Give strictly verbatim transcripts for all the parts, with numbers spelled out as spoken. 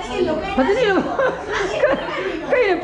ꯐꯖꯅ ꯌꯦꯡꯉꯣ꯫ ꯀꯩꯅꯣ?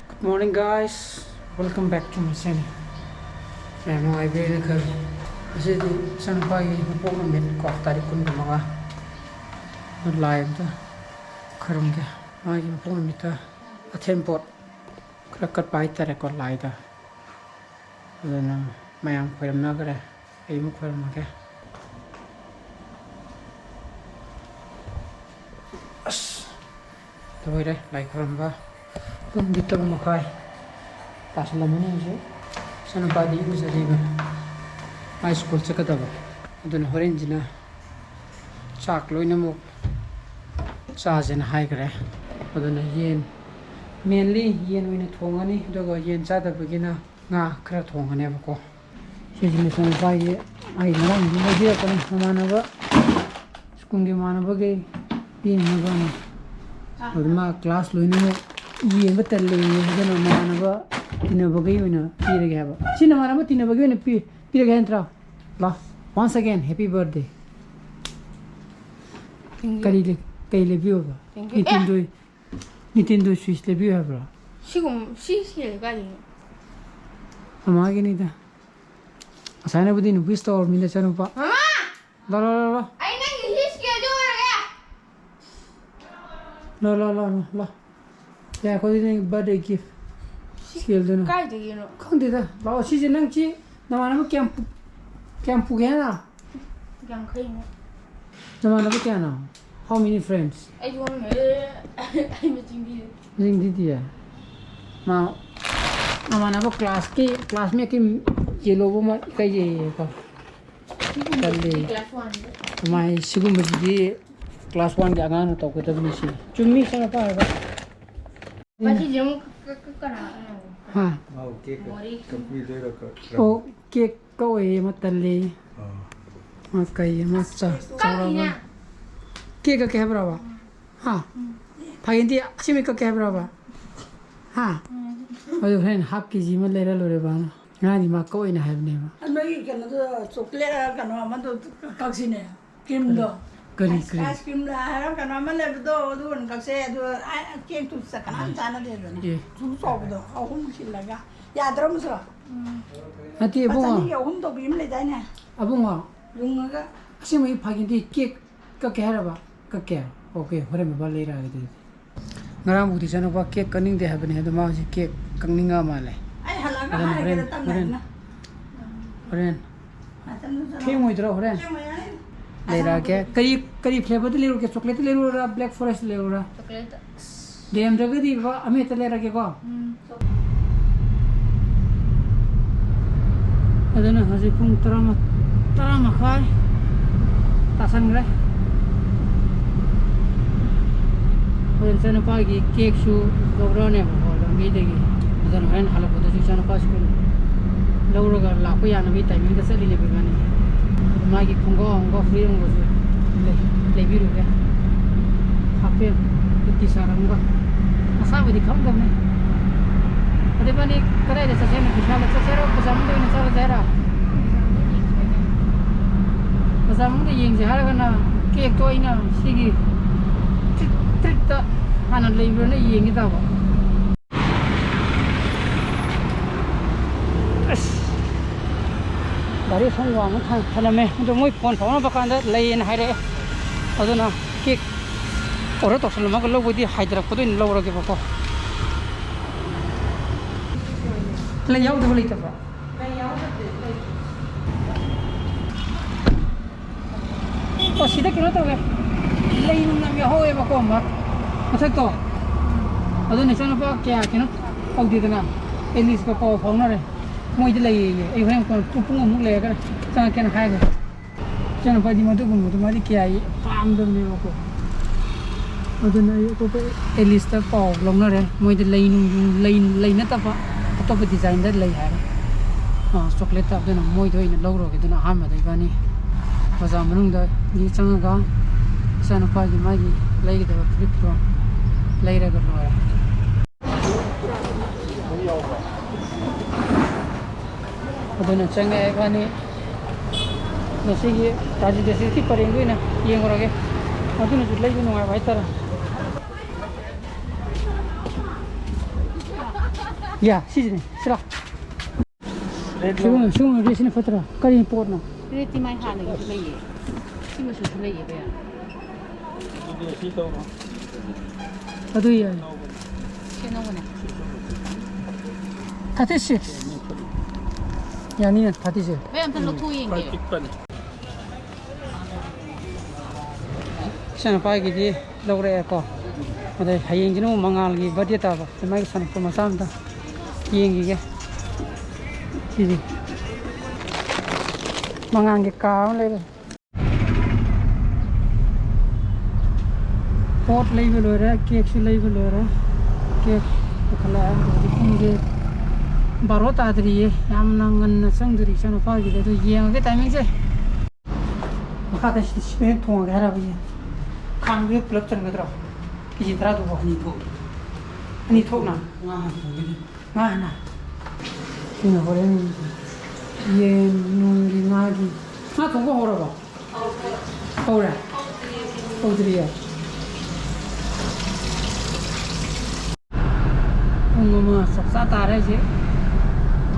Good morning, guys. Welcome back to my channel. ꯌꯥꯝ ꯅꯨꯡꯉꯥꯏꯕꯤꯔꯦꯅ ꯈꯜꯂꯤ꯫ ꯉꯁꯤꯗꯤ ꯏꯆꯥꯅꯨꯄꯥꯒꯤ ꯃꯄꯣꯛ ꯅꯨꯃꯤꯠ ꯀꯣ, ꯇꯥꯔꯤꯛ ꯀꯨꯟꯒ ꯃꯉꯥ꯫ ꯂꯥꯏ ꯑꯝꯇ ꯈꯨꯔꯨꯝꯒꯦ꯫ ꯃꯥꯒꯤ ꯃꯄꯣꯛ ꯅꯨꯃꯤꯠꯇ ꯑꯊꯦꯟ ꯄꯣꯠ ꯈꯔ ꯀꯠꯄ ꯍꯥꯏꯇꯥꯔꯦꯀꯣ, ꯂꯥꯏꯗ꯫ ꯑꯗꯨꯅ ꯃꯌꯥꯝ ꯈꯣꯏꯔꯝꯅꯈ꯭ꯔꯦ꯫ ꯑꯩ ꯑꯃꯨꯛ ꯈꯣꯏꯔꯝꯃꯒꯦ꯫ ꯑꯁ, ꯂꯣꯏꯔꯦ ꯂꯥꯏ ꯈꯣꯏꯔꯝꯕ꯫ ꯄꯨꯡꯗꯤ ꯇꯔꯨꯛ ꯃꯈꯥꯏ ꯇꯥꯁꯜꯂꯝꯃꯅꯤ ꯍꯧꯖꯤꯛ꯫ ꯏꯆꯥꯅꯨꯄꯥꯗꯤ ꯏꯔꯨꯖꯔꯤꯕ, ꯃꯥ ꯁ꯭ꯀꯨꯜ ꯆꯠꯀꯗꯕ꯫ ꯑꯗꯨꯅ ꯍꯣꯔꯦꯟꯁꯤꯅ ꯆꯥꯛ ꯂꯣꯏꯅꯃꯛ ꯆꯥꯁꯦꯅ ꯍꯥꯏꯈ꯭ꯔꯦ꯫ ꯑꯗꯨꯅ ꯌꯦꯟ, mainly ꯌꯦꯟ ꯑꯣꯏꯅ ꯊꯣꯡꯉꯅꯤ, ꯑꯗꯨꯒ ꯌꯦꯟ ꯆꯥꯗꯕꯒꯤꯅ ꯉꯥ ꯈꯔ ꯊꯣꯡꯉꯅꯦꯕꯀꯣ꯫ ꯁꯤꯁꯤꯅ ꯏꯆꯥꯅꯨꯄꯥꯒꯤ ꯑꯩ ꯉꯔꯥꯡꯗꯤ ꯂꯩꯕꯤꯔꯛꯄꯅꯤ, ꯃꯃꯥꯟꯅꯕ, ꯁ꯭ꯀꯨꯜꯒꯤ ꯃꯃꯥꯟꯅꯕꯈꯩ ꯄꯤꯅꯕꯅ꯫ ꯑꯗꯨ ꯃꯥ ꯀ꯭ꯂꯥꯁ ꯂꯣꯏꯅꯃꯛ ꯌꯦꯡꯕ ꯇꯜꯂꯦꯌꯦ, ꯑꯗꯨꯅ ꯃꯃꯥꯟꯅꯕ ꯇꯤꯟꯅꯕꯈꯩ ꯑꯣꯏꯅ ꯄꯤꯔꯒꯦ ꯍꯥꯏꯕ꯫ ꯁꯤ ꯅꯃꯥꯟꯅꯕ ꯇꯤꯟꯅꯕꯒꯤ ꯑꯣꯏꯅ ꯄꯤ-, ꯄꯤꯔꯒꯦ ꯍꯥꯏ ꯅꯠꯇ꯭ꯔꯣ? ꯂꯥ, once again, happy birthday꯫ Thank you. ꯀꯔꯤ ꯂꯩ-, ꯀꯩ ꯂꯩꯕꯤꯌꯣꯕ? Thank you. ꯅꯤꯇꯤꯟꯗꯣꯏ, ꯅꯤꯇꯤꯟꯗꯣꯏ switch ꯂꯩꯕꯤꯌꯨ ꯍꯥꯏꯕ꯭ꯔꯣ? ꯁꯤꯒꯨꯝ-, ꯁꯤ ꯁꯤ ꯀꯥꯏꯗꯩꯅꯣ? ꯃꯃꯥꯒꯤꯅꯤꯗ꯫ ꯉꯁꯥꯏꯅꯕꯨꯗꯤ ꯅꯨꯄꯤ ꯇꯧꯔꯕꯅꯤꯗ, ꯏꯆꯥꯅꯨꯄꯥ꯫ ꯃꯃꯥ! ꯂꯥ, ꯂꯥ, ꯂꯥ, ꯂꯥ꯫ ꯑꯩ ꯅꯪꯒꯤ ꯍꯤꯁ ꯀꯦꯖꯤ ꯑꯣꯏꯔꯒꯦ꯫ ꯂꯥ, ꯂꯥ, ꯂꯥ, ꯂꯥ, ꯂꯥ꯫ ꯌꯥ, ꯑꯩꯈꯣꯏꯗꯤ ꯅꯪꯒꯤ birthday gift꯫ ꯁꯤ ꯀꯦꯜꯗꯨꯅ꯫ ꯀꯥꯏꯗꯒꯤꯅꯣ? ꯈꯪꯗꯦꯗ꯫ ꯂꯥꯛꯑꯣ, ꯁꯤꯁꯦ ꯅꯪ ꯁꯤ ꯅꯃꯥꯟꯅꯕ ꯀꯌꯥꯝ ꯄꯨ-, ꯀꯌꯥꯝ ꯄꯨꯒꯦ ꯍꯥꯏꯅ? ꯌꯥꯡꯈꯩꯃꯨꯛ꯫ ꯅꯃꯥꯟꯅꯕ ꯀꯌꯥꯅꯣ? How many friends? ꯑꯩ ꯈꯪꯗꯦ꯫ ꯑꯩ ꯃꯁꯤꯡ ꯊꯤꯗꯦ꯫ ꯃꯁꯤꯡ ꯊꯤꯗꯤꯌꯦ? ꯃꯥ ꯃꯃꯥꯟꯅꯕ class ꯀꯤ, classmate ꯀꯤ ꯌꯦꯜꯂꯣꯕ ꯑꯃ ꯏꯀꯥꯏꯖꯩꯌꯦꯀꯣ꯫ ꯇꯜꯂꯤ꯫ Class one ꯗ꯫ ꯃꯥꯏ ꯁꯤꯒꯨꯝꯕꯁꯤꯗꯤ class one ꯒꯤ ꯑꯉꯥꯡꯅ ꯇꯧꯒꯗꯕꯅꯤ ꯁꯤ꯫ ꯆꯨꯝꯃꯤ ꯏꯆꯥꯅꯨꯄꯥ ꯍꯥꯏꯕ꯫ ꯃꯁꯤꯁꯦ ꯑꯃꯨꯛ ꯀ-, ꯀ-, ꯀꯅꯥ? ꯍꯥ? ꯃꯥꯕꯨ cake ꯃꯣꯔꯤ꯫ ꯀꯛꯄꯤꯗꯣꯏꯔꯣ? ꯀꯛ-, ꯑꯣ, cake ꯀꯛꯑꯣꯏꯌꯦ, ꯑꯃ ꯇꯜꯂꯦ꯫ ꯑꯥ꯫ ꯃꯥ ꯀꯩ ꯑꯃ ꯆꯥ-, ꯀꯛꯏꯅꯦ꯫ ꯆꯥꯎꯔꯕ꯫ Cake ꯀꯛꯀꯦ ꯍꯥꯏꯕ꯭ꯔꯕ? ꯍꯥ? ꯎꯝ꯫ ꯐꯥꯒꯤꯗꯤ ꯑꯁꯦꯡꯕꯩ ꯀꯛꯀꯦ ꯍꯥꯏꯕ꯭ꯔꯕ? ꯍꯥ? ꯎꯝ꯫ ꯑꯗꯨ ꯍꯣꯔꯦꯟ half K G ꯑꯃ ꯂꯩꯔ ꯂꯣꯏꯔꯦ ꯕꯥꯅ꯫ ꯉꯔꯥꯡꯗꯤ ꯃꯥ ꯀꯛꯑꯣꯏꯅ ꯍꯥꯏꯕꯅꯦꯕ꯫ ꯅꯣꯏꯒꯤ ꯀꯩꯅꯣꯗꯣ, chocolate, ꯀꯩꯅꯣ ꯑꯃꯗꯣ ꯀꯛꯁꯤꯅꯦ꯫ Cream ꯗꯣ꯫ ꯀꯔꯤ ice cream? Ice cream ꯂ ꯍꯥꯏꯔ ꯀꯩꯅꯣ ꯑꯃ ꯂꯩꯕꯗꯣ, ꯑꯗꯨ ꯑꯣꯏꯅ ꯀꯛꯁꯦ꯫ ꯑꯗꯨ ꯑ-, cake ꯇꯨ ꯆ-, ꯀꯅꯥꯝ ꯆꯥꯅꯗꯦꯗꯅ꯫ ꯑꯦ꯫ ꯆꯨ ꯆꯥꯎꯕꯗꯣ, ꯑꯍꯨꯝ ꯁꯤꯜꯂꯒ꯫ ꯌꯥꯗ꯭ꯔꯣ, ꯃꯨꯁꯨ? ꯅꯠꯇꯦ, ꯂꯨꯄꯥ ꯏꯕꯨꯡꯉꯣ꯫ ꯆꯅꯤꯒꯤ ꯑꯍꯨꯝ ꯇꯧꯕꯤ ꯑꯃ ꯂꯩꯗꯥꯏꯅꯦ? ꯑꯕꯨꯡꯉꯣ꯫ ꯌꯨꯡꯉꯒ꯫ ꯑꯁꯦꯡꯕꯒꯤ ꯐꯥꯒꯤꯗꯤ cake ꯀꯛꯀꯦ ꯍꯥꯏꯔꯕ? ꯀꯛꯀꯦ? Okay, ꯍꯣꯔꯦꯟ ꯕꯕꯥ ꯂꯩꯔꯛꯑꯒꯦ ꯑꯗꯨꯗꯤ꯫ ꯉꯔꯥꯡꯕꯨꯗꯤ ꯏꯆꯥꯅꯨꯄꯥ cake ꯀꯛꯅꯤꯡꯗꯦ ꯍꯥꯏꯕꯅꯦ, ꯑꯗꯣ ꯃꯥ ꯍꯧꯖꯤꯛ cake ꯀꯛꯅꯤꯡꯉ ꯃꯥꯜꯂꯦ꯫ ꯑꯩ ꯍꯜꯂꯛꯑꯒ ꯑꯗꯨꯅ ꯍꯣꯔꯦꯟ, ꯍꯥꯏꯔꯒꯦꯗ ꯇꯞꯅ ꯍꯣꯔꯦꯟ, ꯇꯞꯅ꯫ ꯍꯣꯔꯦꯟ꯫ ꯃꯇꯝꯗꯨ ꯆꯠꯂꯣ꯫ ꯊꯦꯡꯉꯣꯏꯗ꯭ꯔꯣ ꯍꯣꯔꯦꯟ? ꯊꯦꯡꯉꯣꯏ, ꯌꯥꯅꯤ꯫ ꯂꯩꯔꯛꯑꯒꯦ꯫ ꯀꯔꯤ, ꯀꯔꯤ flavor ꯗ ꯂꯩꯔꯨꯔꯒꯦ? Chocolate ꯂꯩꯔꯨꯔꯥ? Black Forest ꯂꯩꯔꯨꯔꯥ? Chocolate꯫ ꯂꯩꯔꯝꯗ꯭ꯔꯒꯗꯤ ꯕꯕꯥ ꯑꯃꯍꯦꯛꯇ ꯂꯩꯔꯒꯦꯀꯣ꯫ ꯎꯝ꯫ ꯑꯗꯨꯅ ꯍꯧꯖꯤꯛ ꯄꯨꯡ ꯇꯔꯥ, ꯇꯔꯥ ꯃꯈꯥꯏ ꯇꯥꯁꯟꯈ꯭ꯔꯦ꯫ ꯍꯣꯔꯦꯟ ꯏꯆꯥꯅꯨꯄꯥꯒꯤ cake ꯁꯨ ꯂꯧꯔꯛꯑꯅꯦꯕꯀꯣ ꯂꯝꯕꯤꯗꯒꯤ꯫ ꯑꯗꯨꯅ ꯍꯣꯔꯦꯟ ꯍꯜꯂꯛꯄꯗꯁꯨ ꯏꯆꯥꯅꯨꯄꯥ school ꯂꯧꯔꯒ ꯂꯥꯛꯄ ꯌꯥꯅꯕꯒꯤ timing ꯗ ꯆꯠꯂꯤꯅꯦꯕ ꯏꯕꯥꯅꯤ꯫ ꯑꯗꯨ ꯃꯥꯒꯤ ꯈꯣꯡꯒ꯭ꯔꯥꯎ ꯑꯃꯒ ꯐꯨꯔꯤꯠ ꯑꯃꯒꯁꯨ ꯂꯩ-, ꯂꯩꯕꯤꯔꯨꯒꯦ꯫ Half pant, ꯇꯤ shirt ꯑꯃꯒ꯫ ꯃꯁꯥꯕꯨꯗꯤ ꯈꯪꯗꯕꯅꯦ꯫ ꯑꯗꯨ ꯏꯕꯥꯅꯤ ꯀꯗꯥꯏꯗ ꯆꯠꯁꯦ ꯍꯥꯏꯅꯣ? ꯕꯤꯁꯥꯜꯗ ꯆꯠꯁꯦ ꯍꯥꯏꯔꯣ? ꯕꯖꯥꯔ ꯃꯅꯨꯡꯗ ꯑꯣꯏꯅ ꯆꯠꯂꯁꯦ ꯍꯥꯏꯔꯣ? ꯕꯖꯥꯔ ꯃꯅꯨꯡꯗ ꯌꯦꯡꯁꯦ ꯍꯥꯏꯔꯒꯅ cake ꯇꯣ ꯑꯩꯅ ꯁꯤꯒꯤ ꯇ꯭ꯔꯤꯠ, ꯇ꯭ꯔꯤꯠꯇ ꯍꯥꯟꯅ ꯂꯩꯕ꯭ꯔꯥꯅ ꯌꯦꯡꯒꯦ ꯇꯧꯕ꯫ ꯑꯁ, ꯒꯥꯔꯤ ꯁꯨꯝ ꯋꯥꯡꯅ ꯊꯝ-, ꯊꯝꯂꯝꯃꯦ꯫ ꯑꯗꯣ ꯃꯣꯏ phone ꯐꯥꯎꯅꯕ ꯀꯥꯟꯗ ꯂꯩꯌꯦꯅ ꯍꯥꯏꯔꯛꯑꯦ꯫ ꯑꯗꯨꯅ cake order ꯇꯧꯁꯜꯂꯝꯃꯒ ꯂꯧꯕꯗꯤ ꯍꯥꯏꯊꯔꯛꯄꯗ ꯑꯣꯏꯅ ꯂꯧꯔꯒꯦꯕꯀꯣ꯫ ꯂꯩ ꯌꯥꯎꯗꯕ ꯂꯩꯇꯕ꯭ꯔꯣ? ꯑꯣ, ꯁꯤꯗ ꯀꯩꯅꯣ ꯇꯧꯋꯦ, ꯂꯩ ꯅꯨꯡ ꯌꯥꯝ ꯌꯥꯎꯍꯧꯋꯦꯕꯀꯣ, ꯃꯥ ꯃꯊꯛꯇꯣ꯫ ꯑꯗꯨꯅ ꯏꯆꯥꯅꯨꯄꯥ ꯀꯌꯥ ꯀꯩꯅꯣ ꯇꯧꯗꯦꯗꯅ, ꯑꯦꯂꯤꯁꯀ ꯄꯥꯎ ꯐꯥꯎꯅꯔꯦ, ꯃꯣꯏꯗ ꯂꯩꯌꯦꯌꯦ꯫ ꯑꯩ ꯍꯣꯔꯦꯟ ꯀꯣꯟꯅ ꯄꯨꯡ, ꯄꯨꯡ ꯑꯃꯨꯛ ꯂꯩꯔꯒ ꯆꯪꯉꯛꯀꯦꯅ ꯍꯥꯏꯈ꯭ꯔꯦ꯫ ꯏꯆꯥꯅꯨꯄꯥꯗꯤ ꯃꯗꯨꯒꯨꯝꯕꯗꯣ ꯃꯥꯗꯤ ꯀꯌꯥ ꯄꯥꯝꯗꯕꯅꯦꯕꯀꯣ꯫ ꯑꯗꯨꯅ ꯑꯩ ꯑꯇꯣꯞꯄ ꯑꯦꯂꯤꯁꯇ ꯄꯥꯎ ꯂꯧꯅꯔꯦ, ꯃꯣꯏꯗ ꯂꯩ ꯅꯨꯡ, ꯂꯩ, ꯂꯩ ꯅꯠꯇꯕ ꯑꯇꯣꯞꯄ ꯗꯤꯖꯥꯏꯟꯗ ꯂꯩ ꯍꯥꯏꯔꯦ꯫ ꯑꯥ, ꯆꯣꯀ꯭ꯂꯦꯠꯇ꯫ ꯑꯗꯨꯅ ꯃꯣꯏꯗ ꯑꯣꯏꯅ ꯂꯧꯔꯨꯔꯒꯦ꯫ ꯑꯗꯨꯅ ꯑꯍꯥꯟꯕꯗ ꯏꯕꯥꯅꯤ ꯕꯖꯥꯔ ꯃꯅꯨꯡꯗ ꯆꯪꯉꯒ ꯏꯆꯥꯅꯨꯄꯥꯒꯤ ꯃꯥꯒꯤ ꯂꯩꯒꯗꯕ ꯐꯨꯔꯤꯠꯇꯣ ꯂꯩꯔꯒ ꯂꯣꯏꯔꯦ꯫ ꯑꯗꯨꯅ ꯆꯪꯉꯛꯑꯦ ꯏꯕꯥꯅꯤ꯫ ꯉꯁꯤꯒꯤ ꯇꯥꯖꯤ ꯗꯦꯁꯤꯁꯀꯤ ꯄꯔꯦꯡꯗ ꯑꯣꯏꯅ ꯌꯦꯡꯉꯨꯔꯒꯦ꯫ ꯑꯗꯨꯅꯁꯨ ꯂꯩꯕ ꯅꯨꯡꯉꯥꯏꯕ ꯍꯥꯏꯇꯥꯔꯦ꯫ ꯌꯥ, ꯁꯤꯁꯤꯅꯦ, ꯁꯤꯔꯥ? ꯁꯤꯒꯨꯝꯕ, ꯁꯤꯒꯨꯝꯕ ꯗ꯭ꯔꯦꯁꯁꯤꯅ ꯐꯠꯇ꯭ꯔꯥ? ꯀꯔꯤ ꯄꯣꯠꯅꯣ? ꯔꯦꯠꯇꯤ ꯃꯥꯏ ꯍꯥꯟꯅꯒꯤꯁꯨ ꯂꯩꯌꯦ꯫ ꯁꯤ ꯃꯆꯨꯁꯨ ꯂꯩꯌꯦ, ꯀꯌꯥ? ꯑꯗꯨꯗꯤ ꯁꯤ ꯇꯧꯔꯣ꯫ ꯑꯗꯨ ꯌꯥꯏ꯫ ꯁꯤ ꯑꯅꯧꯕꯅꯦ꯫ Thirty six. ꯌꯥꯅꯤꯅꯦ, ꯊꯥꯔꯇꯤ ꯁꯤꯛꯁ꯫ ꯚꯥꯏ, ꯑꯝꯇ ꯂꯧꯊꯣꯛ ꯌꯦꯡꯒꯦ꯫ ꯈꯔ ꯄꯤꯛꯄꯅꯦ꯫ ꯏꯆꯥꯅꯨꯄꯥꯒꯤꯗꯤ ꯂꯧꯔꯛꯑꯦꯀꯣ꯫ ꯑꯗꯩ ꯍꯌꯦꯡꯁꯤꯅ ꯑꯃꯨꯛ ꯃꯉꯥꯜꯒꯤ ꯕꯥꯔꯗꯦ ꯇꯥꯕ꯫ ꯑꯗꯩ ꯃꯥꯒꯤ ꯁꯥꯟꯅꯄꯣꯠ ꯃꯆꯥ ꯑꯝꯇ ꯌꯦꯡꯈꯤꯒꯦ꯫ ꯁꯤꯁꯦ ꯃꯉꯥꯜꯒꯤ ꯀꯥꯔ ꯑꯃ ꯂꯩꯔꯦ꯫ ꯄꯣꯠ ꯂꯩꯕ ꯂꯣꯏꯔꯦ, ꯀꯦꯛꯁꯨ ꯂꯩꯕ ꯂꯣꯏꯔꯦ꯫ ꯀꯦꯛ ꯄꯨꯈꯠꯂꯛꯑꯦ꯫ ꯍꯧꯖꯤꯛ ꯄꯨꯡꯁꯦ ꯕꯥꯔꯣ ꯇꯥꯗ꯭ꯔꯤꯌꯦ, ꯌꯥꯝꯅ ꯉꯟꯅ ꯆꯪꯗ꯭ꯔꯤ ꯏꯆꯥꯅꯨꯄꯥꯒꯤꯗꯤ꯫ ꯑꯗꯨ ꯌꯦꯡꯉꯒꯦ ꯇꯥꯏꯃꯤꯡꯁꯦ꯫ ꯃꯈꯥꯗ ꯁꯤꯗ ꯁꯤꯃꯦꯟ ꯊꯣꯡꯉꯒꯦ ꯍꯥꯏꯔꯕ ꯌꯦꯟ? ꯈꯥꯡꯗꯨꯗ ꯄꯨꯂꯞ ꯆꯟꯒꯗ꯭ꯔꯣ? ꯀꯦ ꯖꯤ ꯇꯔꯥꯗꯨꯕꯣ? ꯑꯅꯤ ꯊꯣꯛ꯫ ꯑꯅꯤ ꯊꯣꯛꯅ? ꯉꯥ ꯍꯥꯟꯅ ꯊꯣꯡꯒꯅꯤ꯫ ꯉꯥ ꯍꯥꯟꯅ? ꯁꯤꯅ ꯍꯣꯔꯦꯟ ꯌꯦꯟ ꯅꯨꯡꯒꯤ, ꯉꯥꯒꯤ꯫ ꯉꯥ ꯊꯣꯡꯕ ꯍꯧꯔꯕꯣ? ꯍꯧꯔꯦ? ꯍꯧꯗ꯭ꯔꯤꯌꯦ꯫ ꯄꯨꯡ ꯑꯃ ꯆꯞ ꯆꯥ ꯇꯥꯔꯦ ꯍꯧꯖꯤꯛ꯫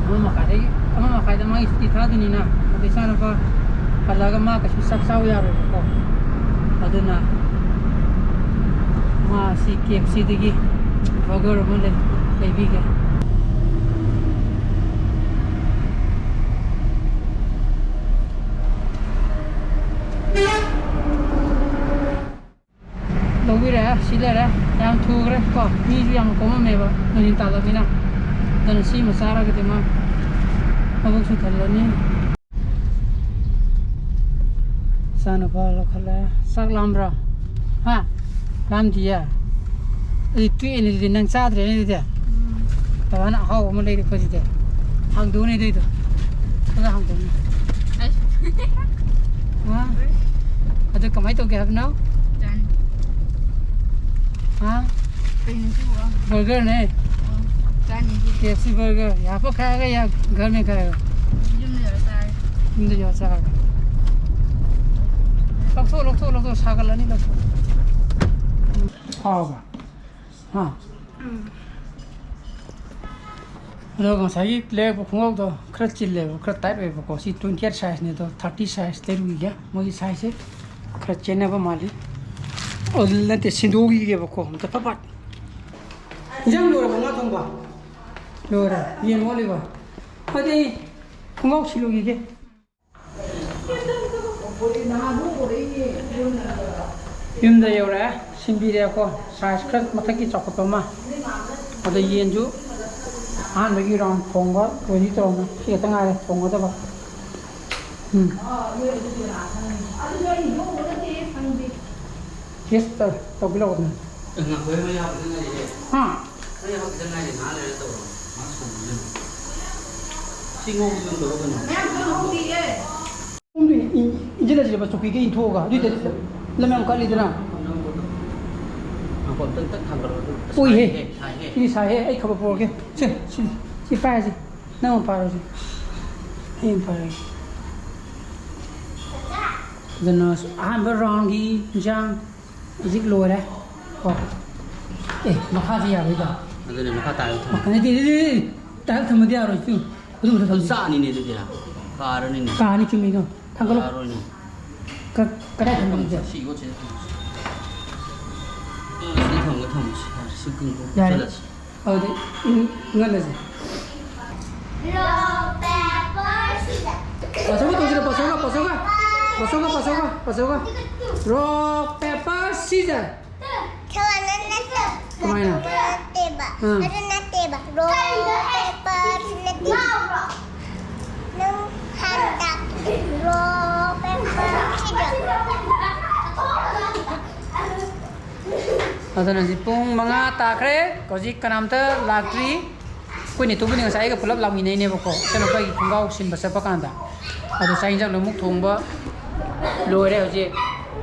ꯑꯃ ꯃꯈꯥꯏꯗꯒꯤ, ꯑꯃ ꯃꯈꯥꯏꯗ ꯃꯥꯒꯤ ꯁꯨꯇꯤ ꯊꯥꯗꯣꯏꯅꯤꯅ, ꯑꯗꯩ ꯏꯆꯥꯅꯨꯄꯥ ꯍꯜꯂꯛꯑꯒ ꯃꯥ ꯀꯩꯁꯨ ꯆꯥꯛ ꯆꯥꯕ ꯌꯥꯔꯣꯏꯕꯀꯣ꯫ ꯑꯗꯨꯅ ꯃꯥ ꯁꯤ ꯀꯦ ꯑꯦꯐ ꯁꯤꯗꯒꯤ ꯕꯔꯒꯔ ꯑꯃ ꯂꯩ-, ꯂꯩꯕꯤꯒꯦ꯫ ꯃꯤꯁꯨ ꯌꯥꯝ ꯀꯣꯝꯃꯝꯃꯦꯕ ꯅꯨꯡꯊꯤꯟ ꯇꯥꯜꯂꯛꯅꯤꯅ꯫ ꯑꯗꯨꯅ ꯁꯤꯃ ꯆꯥꯔꯒꯗꯤ ꯃꯥ ꯃꯕꯨꯛꯁꯨ ꯊꯜꯂꯅꯤ꯫ ꯏꯆꯥꯅꯨꯄꯥ ꯂꯧꯈꯠꯂꯦ꯫ ꯆꯥꯛ ꯂꯥꯝꯕ꯭ꯔꯣ? ꯍꯥ? ꯂꯥꯝꯗꯤꯌꯦ? ꯑꯗꯨꯗꯤ ꯇꯣꯛꯑꯦꯅꯦ, ꯑꯗꯨꯗꯤ ꯅꯪ ꯆꯥꯗ꯭ꯔꯦꯅꯦ ꯑꯗꯨꯗꯤ꯫ ꯕꯕꯥꯅ ꯑꯍꯥꯎꯕ ꯑꯃ ꯂꯩꯔꯛꯄꯁꯤꯗꯤ꯫ ꯍꯥꯡꯗꯣꯛꯎꯅꯦ ꯑꯗꯨꯏꯗꯣ꯫ ꯈꯔ ꯍꯥꯡꯗꯣꯛꯎꯅꯦ꯫ ꯑꯁ꯫ ꯍꯥ? ꯑꯗꯨ ꯀꯃꯥꯏꯅ ꯇꯧꯒꯦ ꯍꯥꯏꯕꯅꯣ? ꯆꯥꯅꯤ꯫ ꯍꯥ? ꯀꯩꯅꯣ ꯁꯤꯕꯣ? ꯕꯔꯒꯔꯅꯦ꯫ ꯑꯣ, ꯆꯥꯅꯤꯡꯗꯦ꯫ ꯀꯦ ꯑꯦꯐ ꯁꯤ ꯕꯔꯒꯔ꯫ ꯌꯥꯐ ꯈꯥꯏꯔꯒ ꯌꯥ ꯒꯔꯃꯦꯟ ꯈꯥꯏꯔꯒ꯫ ꯌꯨꯝꯗ ꯌꯧꯔ ꯆꯥꯔꯒꯦ꯫ ꯌꯨꯝꯗ ꯌꯧꯔ ꯆꯥꯔꯒꯦ꯫ ꯂꯧꯊꯣꯛ, ꯂꯧꯊꯣꯛ, ꯂꯧꯊꯣꯛ꯫ ꯁꯥꯒꯠꯂꯅꯤ, ꯂꯧꯊꯣꯛ꯫ ꯍꯥꯎꯕ? ꯍꯥ? ꯎꯝ꯫ ꯑꯗꯣ ꯉꯁꯥꯏꯒꯤ ꯂꯩꯔꯛꯄ ꯈꯣꯡꯒ꯭ꯔꯥꯎꯗꯣ ꯈꯔ ꯆꯤꯜꯂꯦꯕ, ꯈꯔ ꯇꯥꯏꯠ ꯑꯣꯏꯌꯦꯕꯀꯣ꯫ ꯁꯤ twenty eight sizeꯅꯦ ꯑꯗꯣ, thirty size ꯂꯩꯔꯨꯈꯤꯒꯦ꯫ ꯃꯣꯏꯒꯤ sizeꯁꯦ ꯈꯔ ꯆꯦꯟꯅꯕ ꯃꯥꯜꯂꯤ꯫ ꯑꯣ, ꯅꯠꯇꯦ, ꯁꯤꯟꯗꯣꯛꯈꯤꯒꯦꯕꯀꯣ ꯑꯝꯇ ꯐꯠ ꯐꯠ꯫ ꯏꯟꯖꯥꯡ ꯂꯣꯏꯔꯕꯣ, ꯉꯥ ꯊꯣꯡꯕ? ꯂꯣꯏꯔꯦ꯫ ꯌꯦꯟ ꯋꯥꯠꯂꯤꯕ? ꯑꯗꯨꯗꯤ ꯑꯩ ꯈꯣꯡꯒ꯭ꯔꯥꯎ ꯁꯤꯜꯂꯨꯈꯤꯒꯦ꯫ ꯌꯨꯝꯗ ꯌꯧꯔꯛꯑꯦ, ꯁꯤꯟꯕꯤꯔꯦꯀꯣ꯫ Size ꯈꯔ ꯃꯊꯛꯀꯤ ꯆꯥꯎꯈꯠꯄ ꯑꯃ꯫ ꯑꯗ ꯌꯦꯟꯁꯨ ꯑꯍꯥꯟꯕꯒꯤ round ꯊꯣꯡꯕ ready ꯇꯧꯔꯝꯃꯦ꯫ ꯁꯤ ꯈꯛꯇ ꯉꯥꯏꯔꯦ ꯊꯣꯡꯒꯗꯕ꯫ ꯎꯝ꯫ Taste ꯇꯧ-, ꯇꯧꯕꯤꯔꯛꯑꯣ ꯑꯗꯨꯝ꯫ ꯉꯥꯏꯈꯣꯍꯦ, ꯃꯩ ꯍꯥꯞꯄꯗ ꯉꯥꯏꯔꯤꯌꯦ꯫ ꯍꯥ? ꯃꯩ ꯍꯥꯞꯄꯗ ꯉꯥꯏꯔꯤ, ꯉꯥꯏꯍꯥꯛ ꯂꯩꯔ ꯇꯧꯔꯣ꯫ ꯉꯥꯏꯍꯥꯛ ꯁꯧꯍꯜꯂꯨ꯫ ꯁꯤ ꯉꯧꯕꯗꯤ ꯑꯗꯨꯝ ꯇꯧꯔꯣ ꯀꯩꯅꯣ꯫ ꯃꯌꯥꯝ ꯊꯣꯡ ꯍꯧꯗ꯭ꯔꯤꯌꯦ꯫ ꯁꯣꯝꯗ ꯏꯟ-, ꯏꯟꯖꯜꯂꯁꯤꯔꯕ ꯆꯧꯀ꯭ꯔꯤꯗ ꯏꯟꯊꯣꯛꯑꯒ? ꯑꯗꯨꯏꯗꯤ ꯂꯝ ꯌꯥꯝ ꯀꯠꯂꯤꯗꯅ꯫ ꯉꯥꯏꯈꯣ, ꯑꯝꯇꯪ ꯇꯛ ꯊꯥꯡꯒꯠꯂꯣ ꯑꯗꯨ꯫ ꯑꯁ, ꯎꯏꯍꯦ꯫ ꯁꯥꯏꯍꯦ, ꯁꯥꯏꯍꯦ꯫ ꯁꯤꯗꯤ ꯁꯥꯏꯍꯦ, ꯑꯩ ꯈꯕꯔ ꯄꯨꯔꯛꯀꯦ꯫ ꯁꯦ, ꯁꯤ, ꯁꯤ ꯄꯥꯏꯔꯁꯤ꯫ ꯅꯪ ꯑꯃ ꯄꯥꯏꯔꯣꯁꯦ꯫ ꯑꯩ ꯑꯃ ꯄꯥꯏꯔꯒꯦ꯫ ꯑꯗꯨꯅ ꯑꯍꯥꯟꯕ roundꯒꯤ ꯏꯟꯖꯥꯡ ꯍꯧꯖꯤꯛ ꯂꯣꯏꯔꯦ꯫ ꯀꯣ꯫ ꯑꯦ, ꯃꯈꯥꯁꯦ ꯌꯥꯔꯣꯏꯗ꯫ ꯑꯗꯨꯅꯦ, ꯃꯈꯥ ꯇꯥꯔꯒ ꯊꯝꯃꯣ꯫ ꯃꯈꯥ ꯅꯠꯇꯦ, ꯅꯠꯇꯦ, ꯅꯠꯇꯦ, ꯇꯥꯔꯒ ꯊꯝꯃꯗꯤ ꯌꯥꯔꯣꯏ, ꯇꯨ꯫ ꯑꯗꯨꯝꯕꯗ ꯑꯗꯨ ꯊꯝꯁꯤ꯫ ꯆꯥꯛꯅꯤꯅꯦ ꯑꯗꯨꯗꯤ꯫ ꯀꯥꯔꯅꯤꯅꯦ꯫ ꯀꯥꯔꯅꯤ, ꯆꯨꯝꯃꯤꯗꯣ꯫ ꯊꯥꯡꯒꯠꯂꯣ꯫ ꯌꯥꯔꯣꯏꯅꯦ꯫ ꯀ-, ꯀꯗꯥꯏ ꯊꯝꯃꯒꯦ? ꯊꯝꯃꯁꯤ, ꯁꯤ ꯌꯣꯠꯁꯤꯗ ꯊꯝꯃꯁꯤ꯫ ꯑ, ꯁꯤꯗ ꯊꯝꯃꯒ ꯊꯝꯃꯁꯤ꯫ ꯌꯥꯔꯦ, ꯁꯤ ꯀꯨꯝ-, ꯀꯨꯝ-, ꯌꯥꯔꯦ꯫ ꯆꯠꯂꯁꯤ꯫ ꯑꯗꯨꯗꯤ ꯏꯪ-, ꯏꯪꯍꯜꯂꯁꯤ꯫ Rock, paper, scissors. ꯄꯥꯊꯣꯛꯑꯒ ꯇꯧꯁꯤꯔꯣ? ꯄꯥꯊꯣꯛꯑꯒ, ꯄꯥꯊꯣꯛꯑꯒ꯫ ꯄꯥꯊꯣꯛꯑꯒ, ꯄꯥꯊꯣꯛꯑꯒ, ꯄꯥꯊꯣꯛꯑꯒ꯫ Rock, paper, scissors. ꯊꯣꯛꯂꯛꯑꯣ꯫ ꯅꯠꯇꯦꯕ꯫ ꯎꯝ꯫ ꯑꯗꯨ ꯅꯠꯇꯦꯕ꯫ ꯔꯣꯛ, ꯄꯦꯄꯔ, ꯅꯠꯇꯦ꯫ ꯅꯪ ꯍꯥꯟꯅ ꯇꯥꯛꯄꯗꯣ꯫ ꯔꯣꯛ, ꯄꯦꯄꯔ, ꯁꯤꯗꯣ꯫ ꯑꯗꯨꯅ ꯍꯧꯖꯤꯛ ꯄꯨꯡ ꯃꯉꯥ ꯇꯥꯈ꯭ꯔꯦ꯫ ꯍꯧꯖꯤꯛ ꯀꯅꯥꯝꯇ ꯂꯥꯛꯇ꯭ꯔꯤ꯫ ꯑꯩꯈꯣꯏ ꯅꯤꯇꯨꯕꯨꯗꯤ ꯉꯁꯥꯏ ꯑꯩꯒ ꯄꯨꯂꯞ ꯂꯥꯛꯃꯤꯟꯅꯩꯅꯦꯕꯀꯣ, ꯏꯆꯟꯅꯨꯄꯥꯒꯤ ꯈꯣꯡꯒ꯭ꯔꯥꯎ ꯁꯤꯟꯕ ꯆꯠꯄ ꯀꯥꯟꯗ꯫ ꯑꯗꯣ ꯆꯥꯛ ꯌꯦꯟꯁꯥꯡ ꯂꯣꯏꯅꯃꯛ ꯊꯣꯡꯕ ꯂꯣꯏꯔꯦ ꯍꯧꯖꯤꯛ꯫